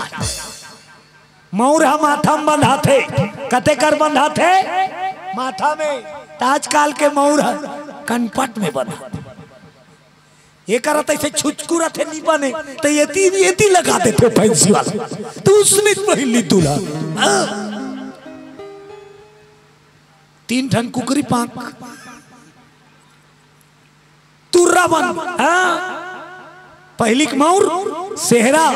मौर ह माथा में बंधाथे। कते कर बंधाथे? माथा में। त आजकाल के मौर ह कनपट में बंधाथे। ये करत ऐसे छुचकुरत हे, नी बने, त एती, एती लगा देथे फैंसी वाला। त उसने पहिली दूल्हा। हाँ। तीन ठन कुकरी पांख। तुर्रा बन। हाँ। पहिली के मौर, सेहरा,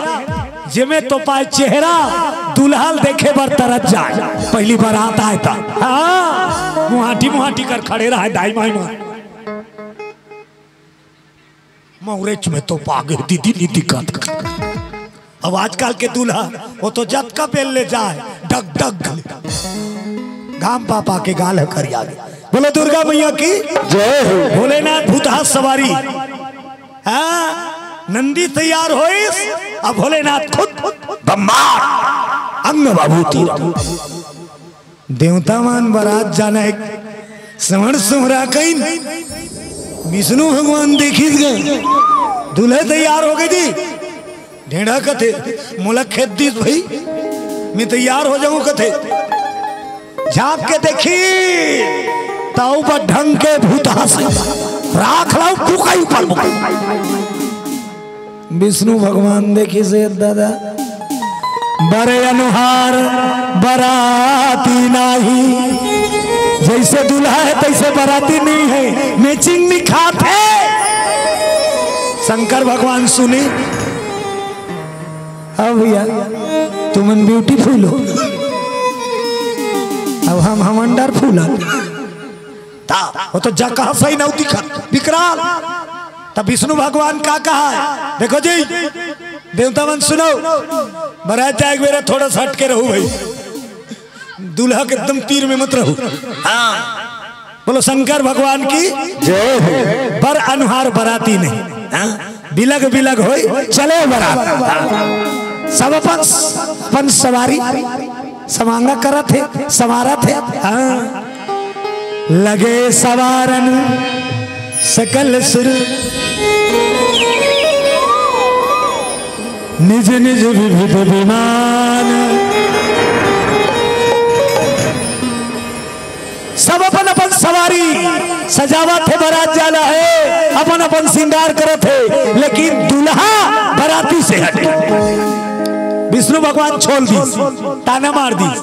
जेमे तो पाए चेहरा, दूल्हा ल देखे बर तरस जाए। पहिली बारात आए त। हाँ। मुहाटी, मुहाटी कर खड़े रहे दाई माई मन। मौरेच में तो पागे दीदी नी दिक्कत। अब आजकल के दूल्हा, वो तो जतका बेल ले जाए, डग डग। धाम पापा के गाल ह करिया गे। बोलो दुर्गा मैया की जय हो। भोलेनाथ भूतहा सवारी। हाँ, नंदी तैयार होइस, अब भोलेनाथ खुद ब्रह्मांड अंग बाबू तीर। देवता मन बरात जाना हे, सवण सोहरा कइन। विष्णु भगवान देखिस गे, दूल्हे तैयार हो गे जी। ढेंढ़ा कथे, "मोला खेद दिस भई, मैं तैयार हो जाऊं," कथे। झांक के देखी, तउ बर ढंग के भूतहा से राख लाऊ फुकई ऊपर मुकई। विष्णु भगवान देखिस हे दादा, बर अनुहार बराती नाही, जइसे दूल्हा हे तइसे बराती नइ हे, matching नइ खात हे। शंकर भगवान सुनी, "हाँ भइया, तुमन beautiful हो, अब हम, हम wonderful हन।" त ओ तो जगह सही नउ दिखत, विकराल। त विष्णु भगवान का कहा हे? देखो जी, देवता मन सुनो, बरात जाए के बेरा थोड़ा सा हट के रहू भई, दूल्हा के एकदम तीर में मत रहू। हाँ, बोलो शंकर भगवान की जय हो। बर अनुहार बराती नहीं, हाँ, बिलग बिलग होई चले बरात। सब अपन, अपन सवारी समांगा करत हे, संवारत हे। हाँ। लगे सवारन सकल सुर, निज निज विविध विमान। सब अपन अपन सवारी सजावत हे, बरात जाना हे, अपन अपन श्रृंगार करत हे, लेकिन दूल्हा बराती से हटे। विष्णु भगवान छोल दिस, ताना मार दिस,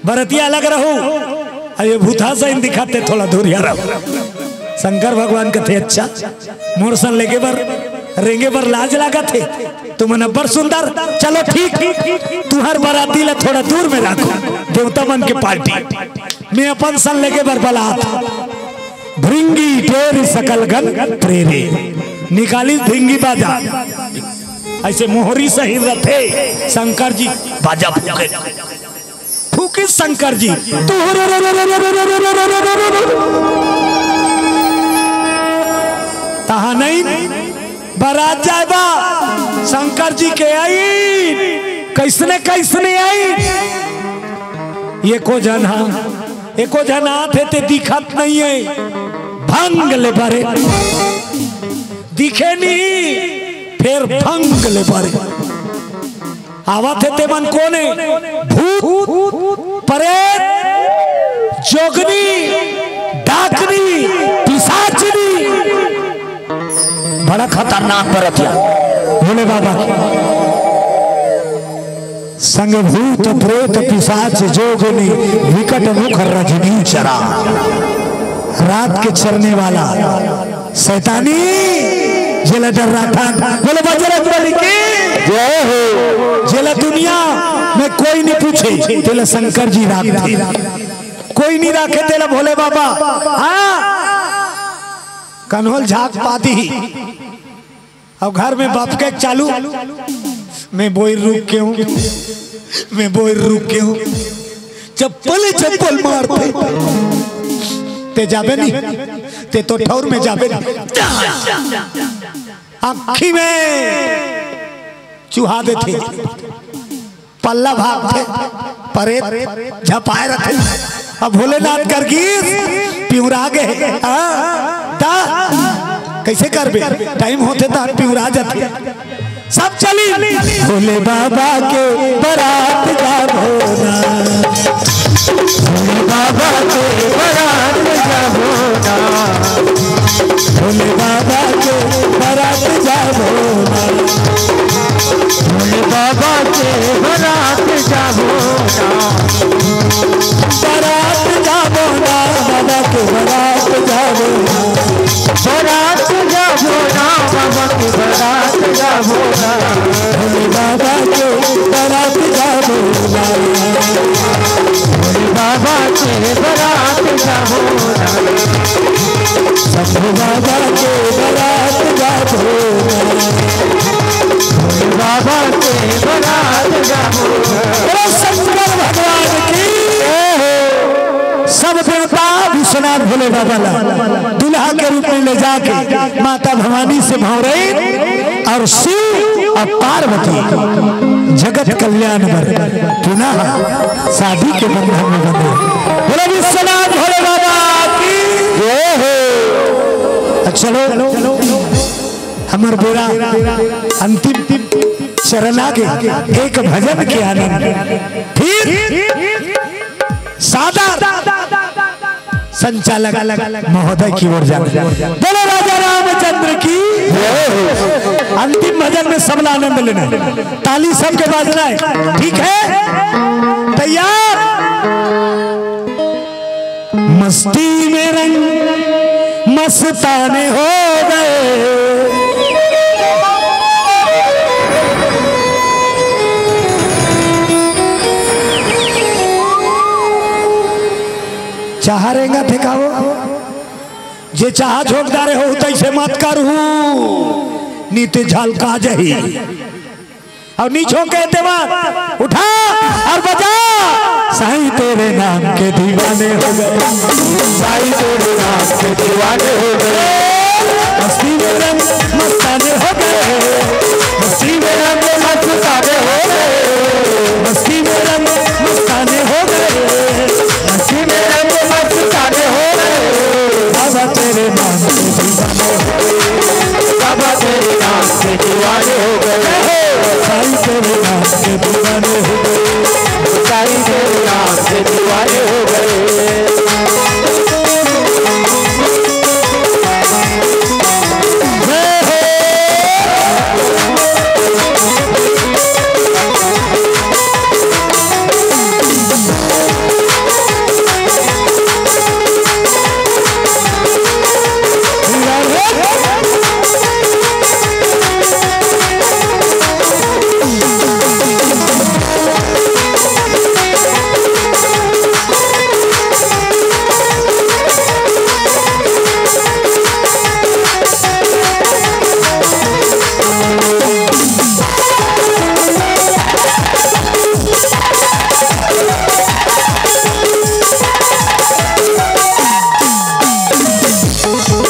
"बरतिया अलग रहू, अउ ये भूतहा सही नइ दिखत हे, थोड़ा दूरिहा रहू।" शंकर भगवान कथे, "अच्छा, मोर सन लेगे बर, रेंगे बर लाज लागत हे, तुमन अब्बड़ सुंदर, चलो ठीक, तुंहर बराती ला थोड़ा दूर में राखो, देवता मन के पार्टी, मैं अपन सन लेगे बर बलात।" भृंगी टेर सकल गन प्रेरे, निकालिस भृंगी बाजा, अइसे मोहरी सही रथे, शंकर जी बाजा फूके। फूकिस शंकर जी। तहाँ नहीं, बरात जाए बा, शंकर जी के आई, कइसने कइसने आई। एको झन हा, एको झन आत हे ते दिखत नइ हे। भंग ले बरे, दिखे नहीं, फेर भंग ले बरे। आवत हे ते मन कोन हे? भूत, परेत, जोगनी, डाकनी, पिसाचनी। बड़ा खतरनाक बरतिया भोले बाबा के। संग भूत प्रेत पिसाच जोगनी, विकट मुख रजनी चरा। रात के चरने वाला शैतानी, जेला डर्राथन। बोलो बजरंग बली की जय हो। जेला दुनिया में कोई नइ पूछे, तेला शंकर जी राखथे। कोई नइ राखे तेला भोले बाबा। हाँ, कन्होल झांक पाती ही। अब घर में बपके चालू, मैं बोइर रुक के हूँ, मैं बोइर रुक के हूँ। चप्पल ही चप्पल मारथे। ते जाबे नहीं, ते तो ठौर में जाबे नहीं। आँखी में चुहा देथे, पल्ला भागथे, परेत झपाए रथे। अब भोलेनाथ कर गीस पिउरा गे। हाँ, ता कइसे करबे? टाइम होथे त पिउरा जाथे। सब चली। भोले बाबा के बरात जाबो ना, भोले बाबा के बरात जाबो ना, भोले बाबा के बरात जाबो ना, भोले बाबा के बरात जाबो ना, बरात जाबो ना, बाबा के बरात जाबो ना। बरात जाबो ना, बाबा के बरात जाबो ना। भोले बाबा के बरात जाबो ना। भोले बाबा के बरात जाबो ना। शंभू बाबा के बरात जाबो ना। भोले बाबा के बरात जाबो ना। बोलो शंकर भगवान की जय हो। विश्वनाथ भोले बाबा ला दूल्हा के रूप में ले जाके माता भवानी से भौरई और शिव और पार्वती जगत कल्याण बर पुनः शादी के बंधन में बंधे। बोलो विश्वनाथ भोले बाबा की जय हो। अच्छा, चलो, हमर बेरा अंतिम चरण आगे, एक भजन के आनंद, फिर सादर संचालक महोदय की ओर जाना। बोलो राजा रामचंद्र की। अंतिम भजन में सबला आनंद लेना, ताली सबके बाजना है, ठीक है? तैयार? मस्ती में रंग मस्ताने हो गए। चाहा रेंगा थे का हो? जे चाहा झोंक डारे हो, तैसे मत करू, नी ते झलका जही। और नी झोंके ते मत, उठा और बजा। साईं तेरे नाम के दीवाने हो गए, साईं तेरे नाम के दीवाने हो गए। मस्ती में रंग मस्ताने हो गए, मस्ती में रंग मस्ताने हो गए, मस्ती में रंग मस्ताने हो गए, मस्ती में रंग मस्ताने हो गए। बाबा तेरे नाम के दीवाने हो गए, बाबा तेरे नाम के दीवाने हो गए, साईं तेरे नाम के दीवाने हो गए, साईं तेरे नाम के दीवाने हो गए।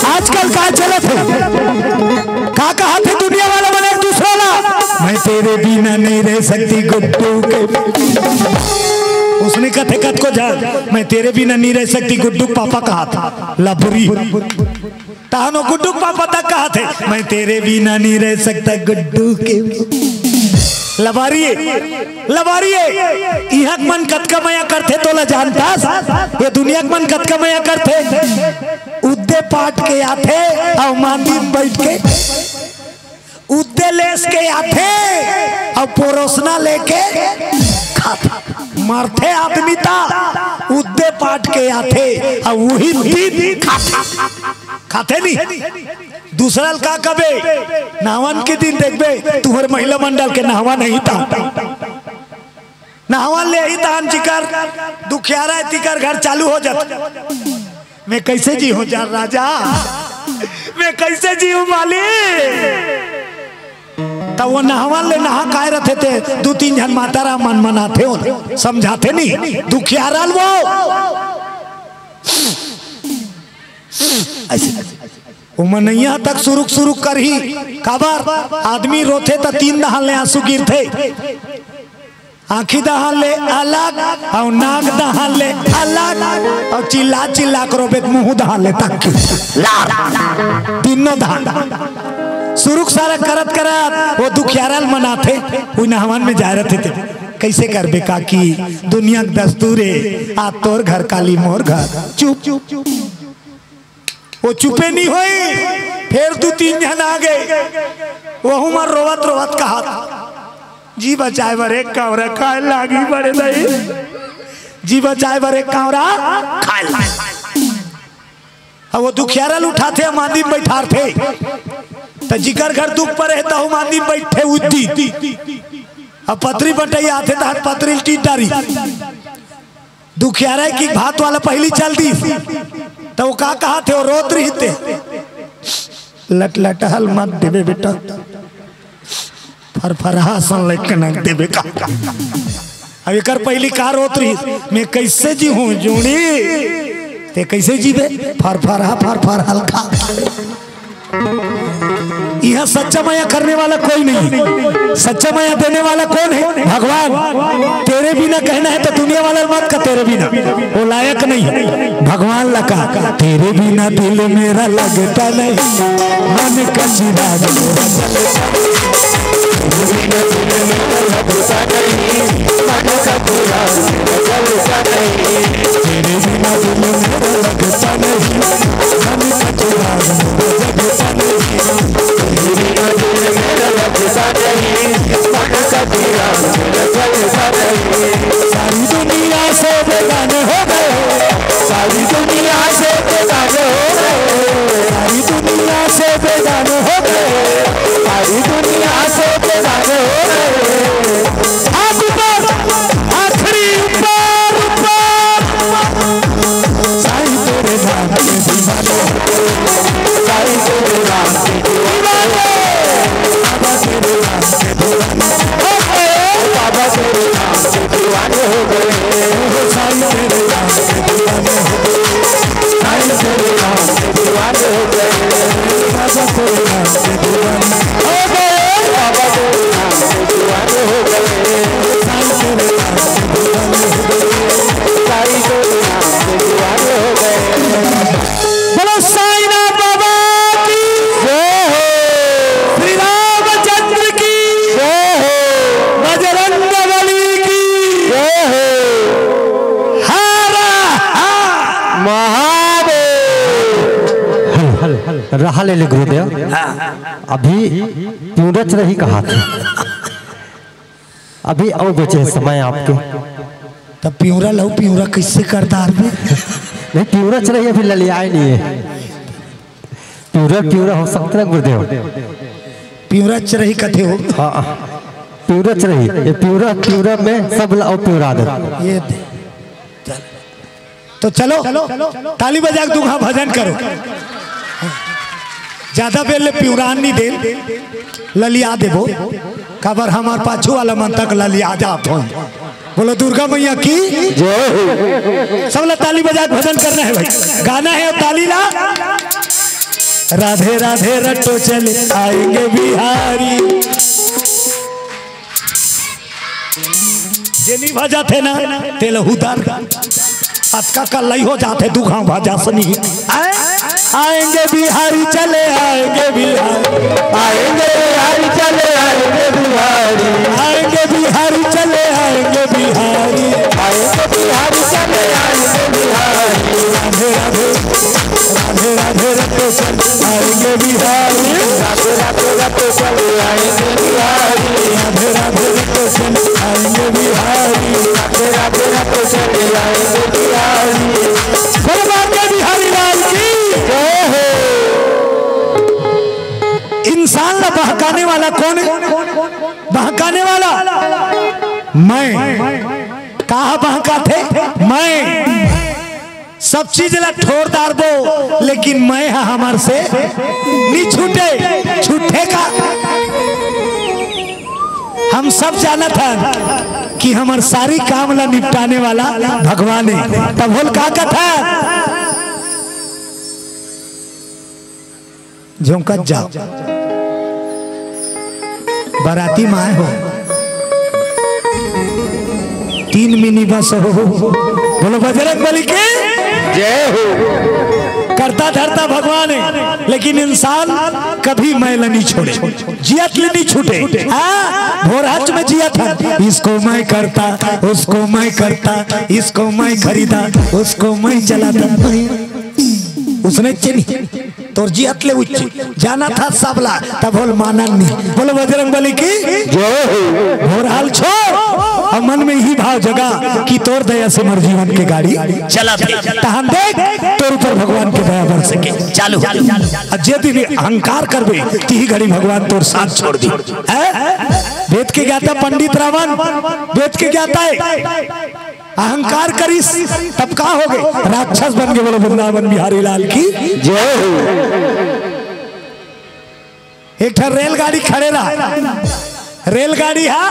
आजकल का चलत हे, का कहा थे दुनिया वाला मन एक दूसरा ला, मैं तेरे बिना नहीं रह सकती गुड्डू के। उसने कथे कत को जा, मैं तेरे बिना नहीं रह सकती गुड्डू पापा कहा था लबरी। तानो गुड्डू पापा तक कहा थे, मैं तेरे बिना नहीं रह सकता गुड्डू के। लबारी, लबारी, इहक मन कतका मया करथे तोला जानतास? ये दुनिया के मन कतका मया करथे? उद्दे पाट के आथे अउ मांदी में बैठ के उद्दे लेस के आथे अउ परोसना लेके खाथे। मरथे आदमी ता उद्दे पाट के आथे अउ उही दिन खाथे। खाथे नहीं? दूसरा ल का कबे? नहावन के दिन देखबे, तुहर महिला मंडल के नहावन नहीं ता। नहावन ले ही तान जिकर दुखियारा तिकर घर चालू हो जात। मैं कैसे जी हूँ जा राजा, मैं कैसे जी हूँ मालिक? तब वो नहावन ले नहा काय रथे ते, दू तीन झन माता राम मन मनाथे, समझाथे नहीं दुखियारा ल वो। ऐसे वो मनैया तक सुरुक सुरुक करही। काबर आदमी रोथे त तीन दहान ले आंसू गिरथे। आंखी दहान ले अलग अउ नाक दहान ले अलग अउ चिल्ला चिल्ला के रोबे त मुंह दहान ले तक लार तीनों दहान। सुरुक सारा करत करत वो दुखियारा ल मनाथे। उही नहावन में जाय रथे ते कैसे करबे काकी? दुनिया के दस्तूर हे, आज तोर घर काली मोर घर। चुप। वो चुपे नहीं होई। फिर दू तीन झन आ गए, वहू मन रोवत रोवत कहा, जी बचाए बर एक कांवरा खाए लागी बड़े दई, जी बचाए बर एक कांवरा खाए लागी। अब वो दुखियारा ल उठाथे, मांदी में बैठारथे, त जिकर घर दुख परे हे तहू मांदी में बैठथे उद्दी। अब पतरी बटैया आथे तहन पतरी ल टीट डारी। दुखियारा की भात वाला पहली चल दी, त वो का कहा थे, वो रोत रही थे, लटलटहल मत देबे बेटा, फरफरहा सन लग के नक देबे का। अब एकर पहली का रोत रही, मैं कैसे जी हूँ जोड़ी, ते कैसे जीवे? फर फर हा, फर फर हल्का। यह सच्चा मया करने वाला कोई नहीं है। सच्चा मया देने वाला कौन है? भगवान। तेरे बिना कहना है तो दुनिया वाला मत का, तेरे बिना, वो लायक नहीं है। भगवान लगा, तेरे बिना दिल मेरा लगता नहीं, मन का चिराग मेरा जलता नहीं। तेरे बिना दिल मेरा लगता नहीं, मन का चिराग मेरा जलता नहीं। तेरे बिना दिल मेरा लगता नहीं, मन का चिराग मेरा जलता नहीं। सारी दुनिया से बेगाने हो गए, सारी दुनिया से बेगाने हो गए, सारी दुनिया से बेगाने हो गए, सारी दुनिया से बेगाने हो गए। हाथ ऊपर, आखिरी ऊपर, ऊपर। साईं तेरे नाम के दीवाने हो गए, साईं तेरे नाम के दीवाने, बाबा तेरे नाम के दीवाने हो गए, बाबा तेरे नाम के दीवाने हो गए। साईं तेरे नाम के दीवाने हो गए, साईं तेरे नाम के दीवाने हो गए, बाबा तेरे नाम के दीवाने हो गए, बाबा तेरे नाम के दीवाने हो गए। बोलो साईनाथ बाबा की जय हो, श्री रामचंद्र की जय हो, बजरंग बली की जय हो। Har Har Mahadev. Hello, hello, hello. रहा ले ले गुरुदेव। हाँ। अभी पिंवरा च रही कहा थे। अभी अउ बचे हे समय आपके। तब पिंवरा लहू, पिंवरा कैसे कर डारबे? नहीं, पिंवरा च रही, अभी ललियाए नहीं है। पिंवरा, पिंवरा हो सकता है गुरुदेव। पिंवरा च रही कथे हो। हाँ, पिंवरा च रही। ये पिंवरा, पिंवरा में सब ला अउ पिंवरा दे। ये दे। चल। तो चलो, ताली बजा के दूघा भजन करो। ज्यादा बेर ले पिंवरान नहीं दे, ललिया देबो। काबर हमार पाछू वाला मन तक ललिया जात हो। बोलो दुर्गा मैया की जय हो। सब ला ताली बजा के भजन करना है भाई, गाना है ताली ला। राधे राधे रटो चले आएंगे बिहारी। जे नहीं भजाथे ना, तेल उधर अतका कल्लई हो जाथे, दू घाव भजा सनी। आए? आएंगे बिहारी चले आएंगे बिहारी, आएंगे बिहारी चले आएंगे बिहारी, आएंगे बिहारी चले आएंगे बिहारी, आएंगे बिहारी चले आएंगे बिहारी। राधे राधे, राधे राधे रटो चले आएंगे बिहारी, राधे राधे रटो चले आएंगे बिहारी, राधे राधे रटो चले आएंगे बिहारी, राधे राधे रटो चले आएंगे बिहारी। बोलो बांके बिहारी लाल की जय हो। इंसान ला बहकाने वाला कौन है? बहकाने वाला मैं। कहा बहकाथे? मैं। सब चीज ला ठोर डारबो, लेकिन मैं ह हमर से नी छूटे। छूटे का? हम सब जानत हन कि हमर सारी काम ला निपटाने वाला भगवान है। तब बोल का कथा? झोंकत जाओ। बराती माय हो, तीन मिनी बस हो। बोलो बजरंग बली के जय हो। करता धरता भगवान है, लेकिन इंसान कभी मैं ला नहीं छोड़े, जियत ले नहीं छूटे। हाँ, भोरहच में जियत है, इसको मैं करता, उसको मैं करता, इसको मैं खरीदा, उसको मैं चलाता, उसने चली। तोर जियत ले उच्च जाना था सबला, तब होल मानन नहीं। बोलो बजरंग बली की जय हो। भोरहाल छोड़ और मन में ही भाव जगा कि तोर दया से मोर जीवन के गाड़ी चला थे। तहन देख तोर ऊपर भगवान के दया बरस के चालू हो। और जे दिन अहंकार करबे, तिही घड़ी भगवान तोर साथ छोड़ दी। हैं? वेद के ज्ञाता पंडित रावण, वेद के ज्ञाता है। अहंकार करिस, तब का हो गए? राक्षस बन के। बोलो वृंदावन बिहारी लाल की जय हो। एक ठन रेलगाड़ी खड़े रहा, रेलगाड़ी हा,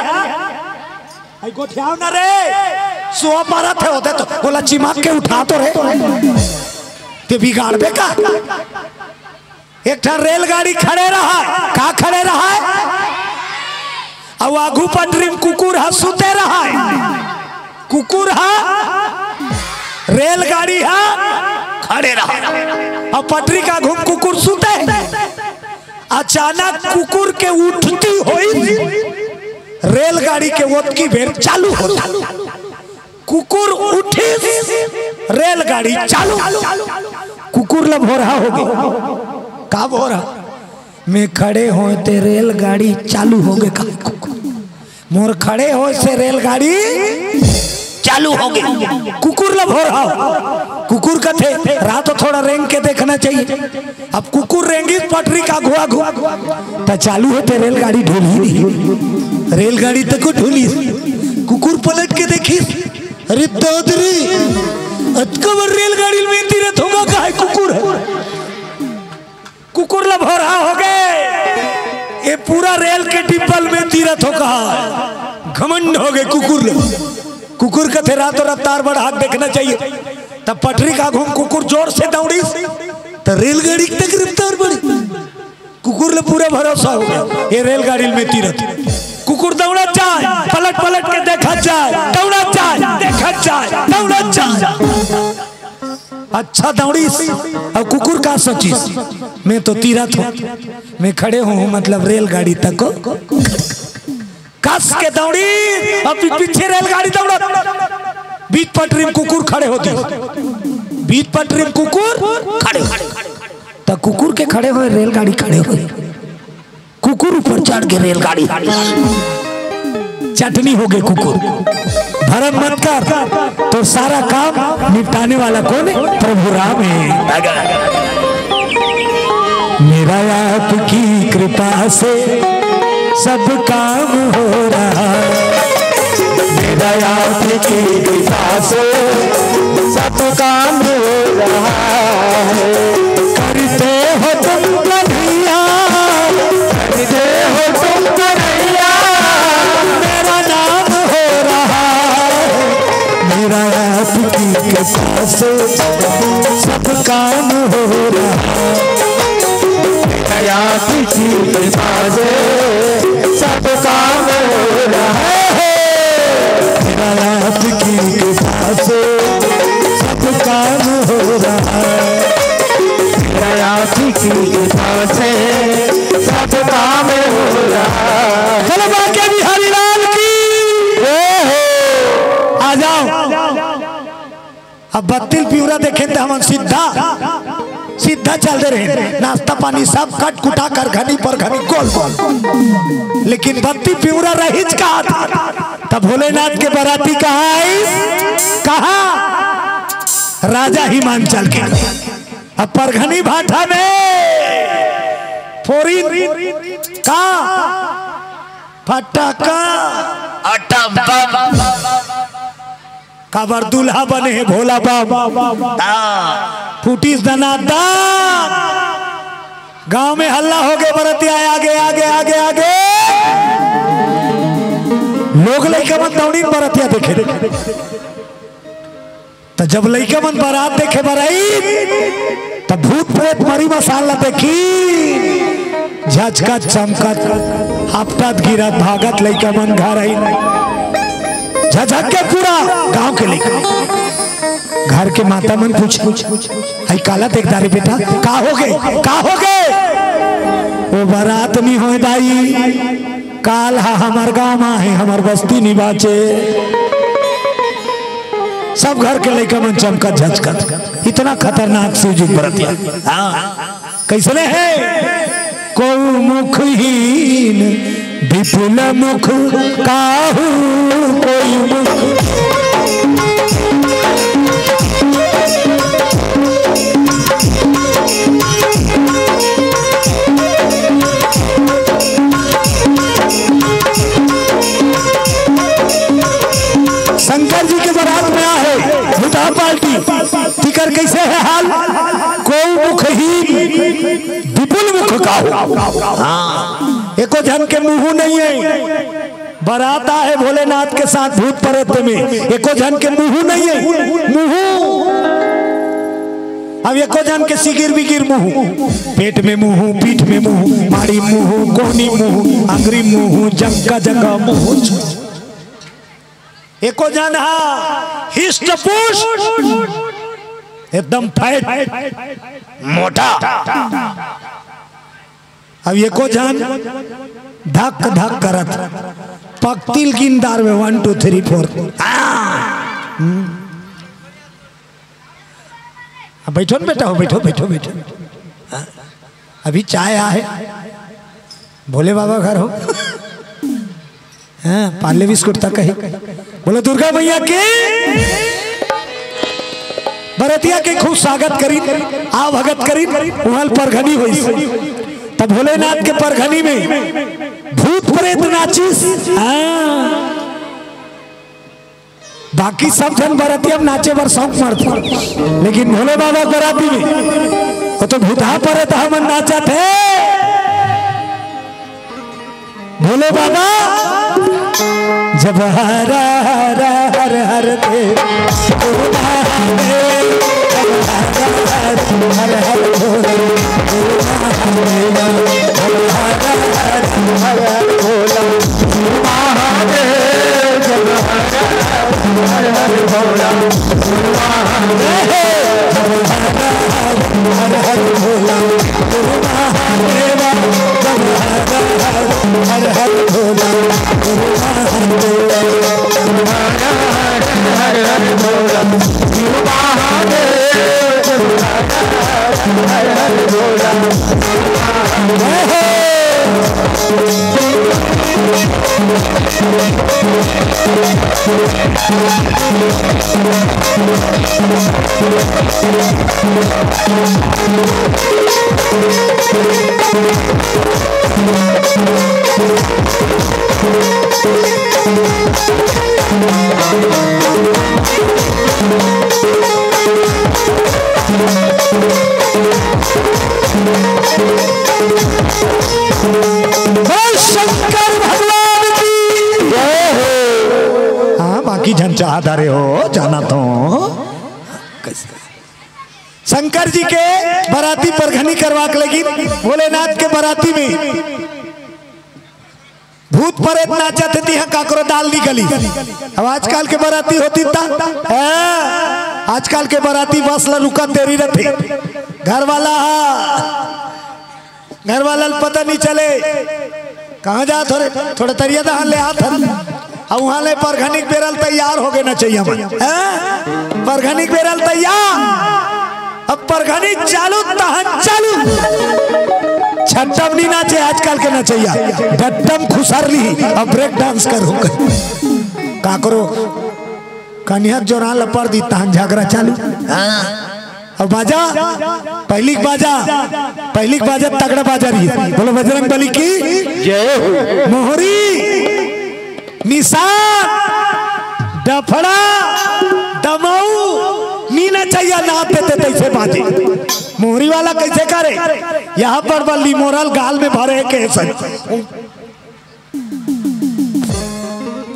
आई गोठियाव ना रे, सुआ पारा थे होते तो बोला चिमाक के उठा तो रे। ते बिगाड़बे का? एक ठन रेलगाड़ी खड़े रहय, का खड़े रहय? अउ आगू पटरी म कुकुर ह सुते रहय। कुकुर ह, रेलगाड़ी ह खड़े रहय, अउ पटरी के आगू म कुकुर सुते हे। अचानक कुकुर के उठती होइस रेलगाड़ी के ओतकी बेर चालू होथे। कुकुर उठिस, रेलगाड़ी चालू। कुकुर ल भोरहा होगे। का भोरहा? मैं खड़े हों ते रेलगाड़ी चालू होगे का? मोर खड़े होय से रेलगाड़ी चालू होगे। कुकुर ल भोरहा। कुकुर कथे, "रहा तो थोड़ा रेंग के देखना चाहिए।" अब कुकुर रेंगिस पटरी के आगू आगू, त चालू होते रेलगाड़ी ढुलही नहीं। रेलगाड़ी तको ढुलिस। कुकुर पलट के देखिस, "अरे दाद रे, अतका बड़ रेलगाड़ी में तीरत होगा का हे कुकुर ह?" कुकुर ल भोरहा होगे। ये पूरा रेल के डिब्बा ल में तीरत हो कहा। घमंड होगे कुकुर ल। कुकुर कथे, "रहा तो रफ्तार बढ़ा के देखना चाहिए।" तब पटरी के आगू म कुकुर जोर से दौड़िस, त रेलगाड़ी तक रफ्तार बढ़ी। कुकुर ल पूरा भरोसा होगे, ये रेलगाड़ी ल में तीरत। कुकुर दौड़त जाय, पलट पलट के देखत जाय, दौड़त जाय, देखत जाय, दौड़त जाय। अच्छा दौड़िस, अउ कुकुर का सोचिस, "मैं तो तीरत हों, मैं खड़े हों, मतलब रेलगाड़ी तको।" कस के दौड़िस, अउ पी-, पीछे रेलगाड़ी दौड़त, बीच पटरी म कुकुर खड़े हो दिस। बीच पटरी म कुकुर खड़े हो, त कुकुर के खड़े होय, रेलगाड़ी खड़े होय। कुकुर ऊपर चढ़ के रेलगाड़ी, चटनी होगे कुकुर। भरम मत कर, तोर सारा काम निपटाने वाला कोन हे? प्रभु राम हे। मेरा आपकी कृपा से सब काम हो रहा, मेरा आपकी कृपा से सब काम हो रहा है। करते हो तुम कन्हैया, करते हो तुम कन्हैया, मेरा नाम हो रहा है। मेरा आपकी कृपा से सब काम हो रहा है। मेरा आपकी कृपा से सब काम हो रहा है। मेरा आपकी कृपा से सब काम हो रहा है। मेरा आपकी कृपा से सब काम हो रहा है। चलो बांके बिहारी लाल की। जय हो। आ जाओ। अब बत्ती ल पिंवरा देखेन त हमन सीधा, सीधा चल दे रहे। नाश्ता पानी सब कट कुटा कर घनी पर घनी गोल गोल। लेकिन बत्ती पिंवरा रहिच का, त भोलेनाथ के बराती कहाँ आइस? कहाँ? राजा हिमांचल के। अब परघनी भाठा में फोरिन का फटाका। Autumn bomb. काबर दूल्हा बने हे भोला बम। हाँ। फूटिस दनादन। गांव में हल्ला होगे, बरतिया आगे, आगे, आगे, आगे। लोग लइका मन दौड़िन बरतिया देखे। त जब लइका मन बरात देखे बर आइन, त भूत प्रेत मरी मसान ला देखिन, झचकत चमकत, हपटत गिरत भागत लइका मन घर आइन। झझक के पूरा गांव के लइका। घर के माता मन पूछे, "अई काला देखदा रे बेटा, का होगे, का होगे?" "ओ बरात नी होय दाई, काल हा हमर गांव म आहे, हमर बस्ती नी बाचे।" सब घर के लइका मन चमकत झचकत, इतना खतरनाक शिव जी के बरतिया। हाँ, कइसने हे? कोई मुखहीन विपुल मुख काहू, कोई मुख। शंकर जी के बरात में आहे भूतहा पार्टी, तिकर कइसे हे हाल? कोई मुखहीन विपुल मुख काहू। हाँ, एको झन के मुंह नहीं हे। बरात आहे भोलेनाथ के साथ भूत प्रेत में, एको झन के मुंह नहीं हे। मुंह अब एको झन के सिगिर बिगिर मुंह, पेट में मुंह, पीठ में मुंह, माड़ी मुंह, कोहनी मुंह, अंगरी मुंह, जगह जगह मुंह। एको झन हा हिष्ट पुष्ट, एकदम फैट, मोटा। अब एको झन धक धक करत, पकतिल गिनदार में वन टू थ्री फोर। अब बैठो ना बेटा हो, बैठो, बैठो, बैठो। हाँ, अभी चाय आहे, भोले बाबा घर हो। हाँ, पार्ले बिस्कुट तक कही। बोलो दुर्गा मैया की। बरतिया के खूब स्वागत करी, आवभगत करी, उहल परघनी होइस। तब भोलेनाथ के परघनी में भूत प्रेत नाचिस। हाँ। बाकी सब झन बरतिया में नाचे बर शौक मरथे, लेकिन भोले बाबा के बराती में वो तो भूतहा प्रेतहा मन नाचथे। भोले बाबा जब हर हर हर हर दे, हर हर हर हर भोले, हर हर भोला, महादेव जब हर हर भोला, महादेव हर हर भोला, महादेव जब हर हर हर हर भोला, महादेव हर हर भोला, महादेव जब हर हर भोला। बोल शंकर भगवान की जय हो। हाँ, बाकी झन चाहत रहे हो जाना तो। शंकर जी के बराती परघनी करवा के लगी, भोलेनाथ के बराती में भूत प्रेत नाचत हे, तिहा काकरो दाल निकली। अब आजकल के बराती होती ता, हाँ, आजकल के बराती बस ला रुका देरी रहती। घर वाला हा, घर वाला ल पता नहीं चले कहाँ जात हो रे, थोड़ा तरिया दहान ले आत हन। अब वहाँ ले परघनिक बेरल तैयार हो गए ना चाहिए हमन। हाँ? परघनिक बेरल तैयार। अब परघनी चालू, तहन चालू। छट्टम नहीं नाचे आजकल के नचैया, डट्टम खुसर ली, अब ब्रेक डांस करू। काकरो कनिया जोरान ल पड़ दी, तहन झगड़ा चालू। हाँ। अब बाजा, पहली बाजा, पहली बाजा तगड़ा बाजा रही। बोलो बजरंग बली की जय हो। मोहरी निशान, डफड़ा, दमऊ, नी नचैया नाप देते तैसे बाजे। मोहरी वाला कैसे करे? यहाँ पर बल्ली मोरल गाल में भरे के सर।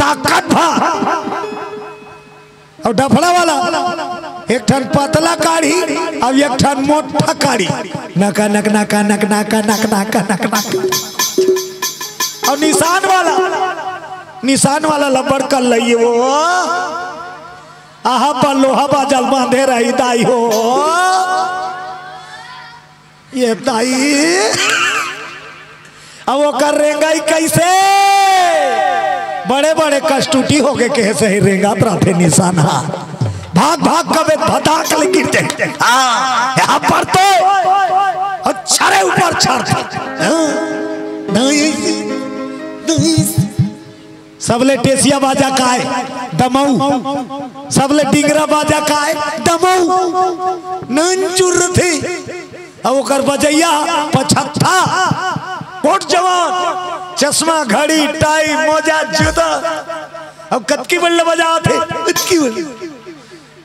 ताकत भा। और डफड़ा वाला एक ठन पतला काढ़ी, अब एक ठन मोटा काढ़ी। नका नक नका नक नका नक नका नक नक। और निशान वाला, निशान वाला लबड़ कर लइए वो। आहा पर लोहा बाजल बांधे रही दाई हो। ये दाई, अब ओकर रेंगाई कैसे? बड़े बड़े कस्तूटी हो गए, कहे सही रेंगात रहते निशान। हाँ, भाग भाग कबे भताक ले गिर जाए। हाँ, यहाँ पर तो छरे ऊपर छर। हाँ, नहीं, नहीं। सबले टेसिया बाजा काय? दमऊ। सबले डिंगरा बाजा काय? दमऊ। नंचुर थे। अब ओकर बजैया पछत्ता, कोट जवान, चश्मा, घड़ी, टाई, मोजा, जूता। अब कतकी बल्ले बजा थे, इतकी बड़,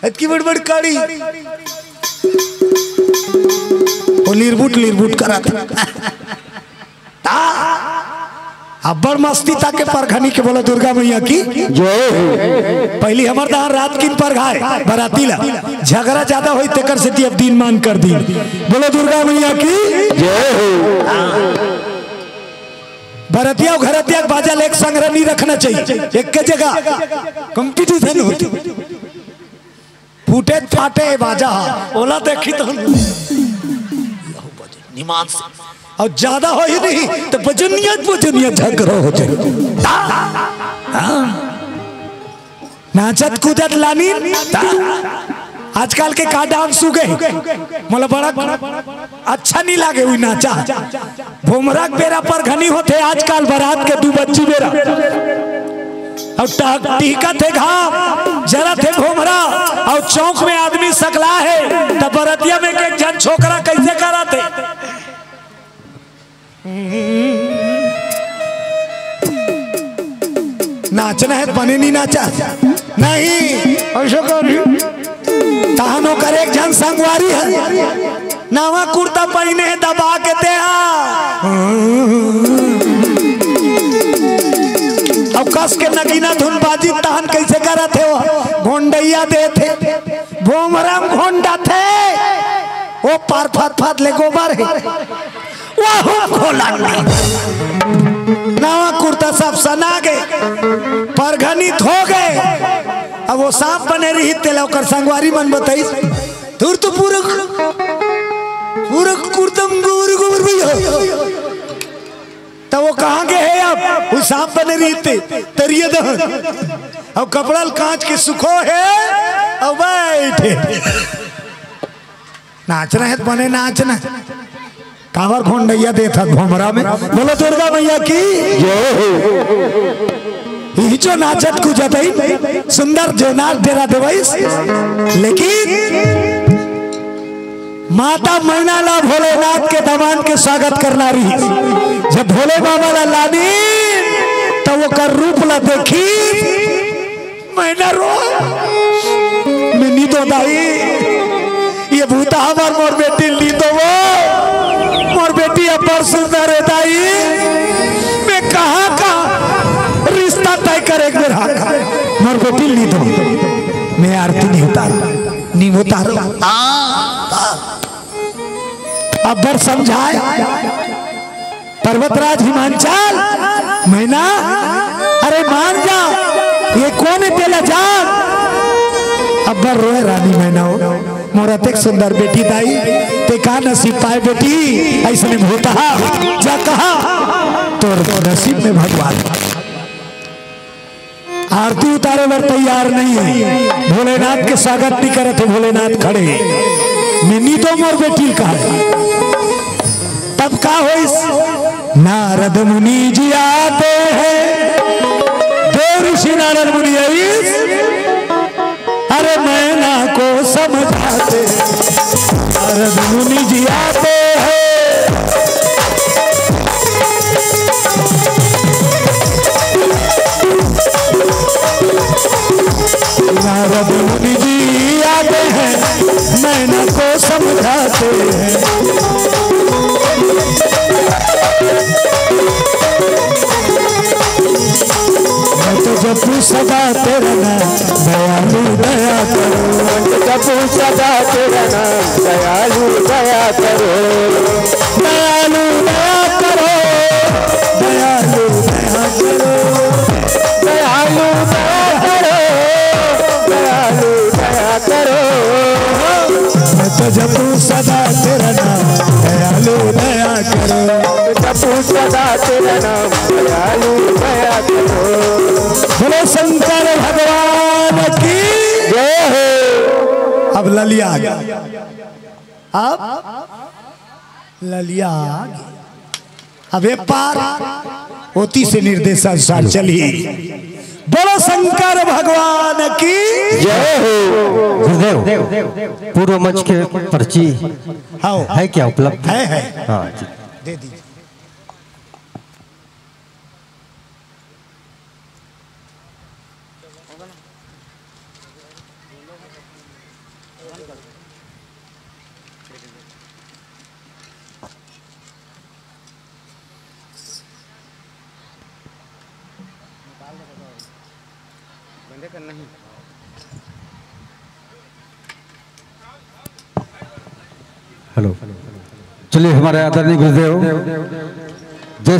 इतकी बड़ बड़ काड़ी। वो लिरबुट लिरबुट करा था। ता, अब्बड़ मस्ती ताके परघनी के। बोलो दुर्गा मैया की। जय हो। पहली हमर दहां रात किन परघाय बराती ला, झगड़ा ज्यादा होई तेकर सेती अब दिन मान कर दी। बोलो दुर्गा मैया की। जय हो। बरतिया अउ घरतिया के बाजा ल एक संघरा नहीं रखना चाहिए, एक के जगह कंपटीशन होती। फूटे फाटे बाजा हा, ओला देखी तो निमान से। अउ ज्यादा होही नहीं तो बजनिया बजनिया झगड़ा हो जाए। हाँ। नाचत कूदत लानी। आजकल के का डांस हो गए, मोला बड़ा अच्छा नहीं लागे हुई नाचा। भोमरा के बेरा परघनी होथे आजकल, बरात के दू बज्जी बेरा। अउ टहक टिहकत हे घाम, जरत हे भोमरा, अउ चौक में आदमी सकला हे, त बरतिया में के एक झन छोकरा कैसे करत हे? नाचना हे त बने नहीं नाचा, नहीं ऐसा कर। तहन ओकर एक झन संगवारी हे, नवा कुर्ता पहिने हे दबा के तेहा। अउ कस के नगीना धुन बाजी तहन कैसे करत हे ओ? घोंडइया देथे, भोमरम घोंडथे, ओ पार फत फत ले गोबर हे। वहू खोलन नहीं। नवा कुर्ता सब सना गे, परघनित हो गे। अब ओ सांप बने रही तेला ओकर संगवारी मन बताइस, "तुर तो पूरा, पूरा कुर्ता में गोबर गोबर भैया।" त ओ कहाँ गे हे अब? ओ सांप बने रही ते, तरिया दहन। अब कपड़ा ल कांच के सुखो हे, अब बैठे। नाचना हे त बने नाचना। काबर घोंडइया देथस भोमरा में? बोलो दुर्गा मैया की। जय हो। इही जो नाचत कूदत हे, सुंदर जो नाच डेरा देवइस, लेकिन माता मैना ला भोलेनाथ के दमान के स्वागत करना रही। जब भोले बाबा ला लानी, त ओकर रूप ला देखी, मैना रो, मैं नी दो दाई, ये भूतहा बर मोर बेटी नी दो वो, मोर बेटी अब्बड़ सुंदर हे दाई, मैं कहाँ का रिश्ता तय करे एक बेर हाथ, मोर बेटी नी दो, मैं आरती नहीं उतार, नहीं उतार। अब्बड़ समझाय, पर्वतराज हिमांचल, मैना, अरे मान जा, ये कोन हे तेला जान? अब्बड़ रोय रानी मैना हो, मोर अतेक सुंदर बेटी दाई, ते का नसीब पाय बेटी, अइसने भूतहा, जा कहा, तोर नसीब में भगवान। आरती उतारे बर तैयार नहीं हे, भोलेनाथ के स्वागत नहीं करत हे, भोलेनाथ खड़े हे। मैं नी दो मोर बेटी कहा। तब का होइस? नारद मुनि जी आते हैं, देव ऋषि नारद मुनि आइस, अरे मैना को समझाते हैं। नारद मुनि जी आते हैं। नारद मुनि जी आते हैं, मैना को समझाते हैं। मैं तो जपू सदा तेरा नाम, दयालु दया करो। मैं तो जपू सदा तेरा नाम, दयालु दया करो। दयालु दया करो, दयालु दया करो। दयालु दया करो, दयालु दया करो। मैं तो जपू सदा तेरा नाम, दयालु दया करो। जपू सदा तेरा नाम, दयालु दया करो। बोलो शंकर भगवान की। जय हो। अब ललिया आ गया, अब ललिया आ गया। अब ए पार ओती से निर्देशानुसार चली। बोलो शंकर भगवान की। जय हो। गुरुदेव, पूर्व मंच के पर्ची हाँ। है क्या उपलब्ध? है, है। हाँ जी। दे दीजिए। हेलो, चलिए, हमारे आदरणीय गुरुदेव जय श्री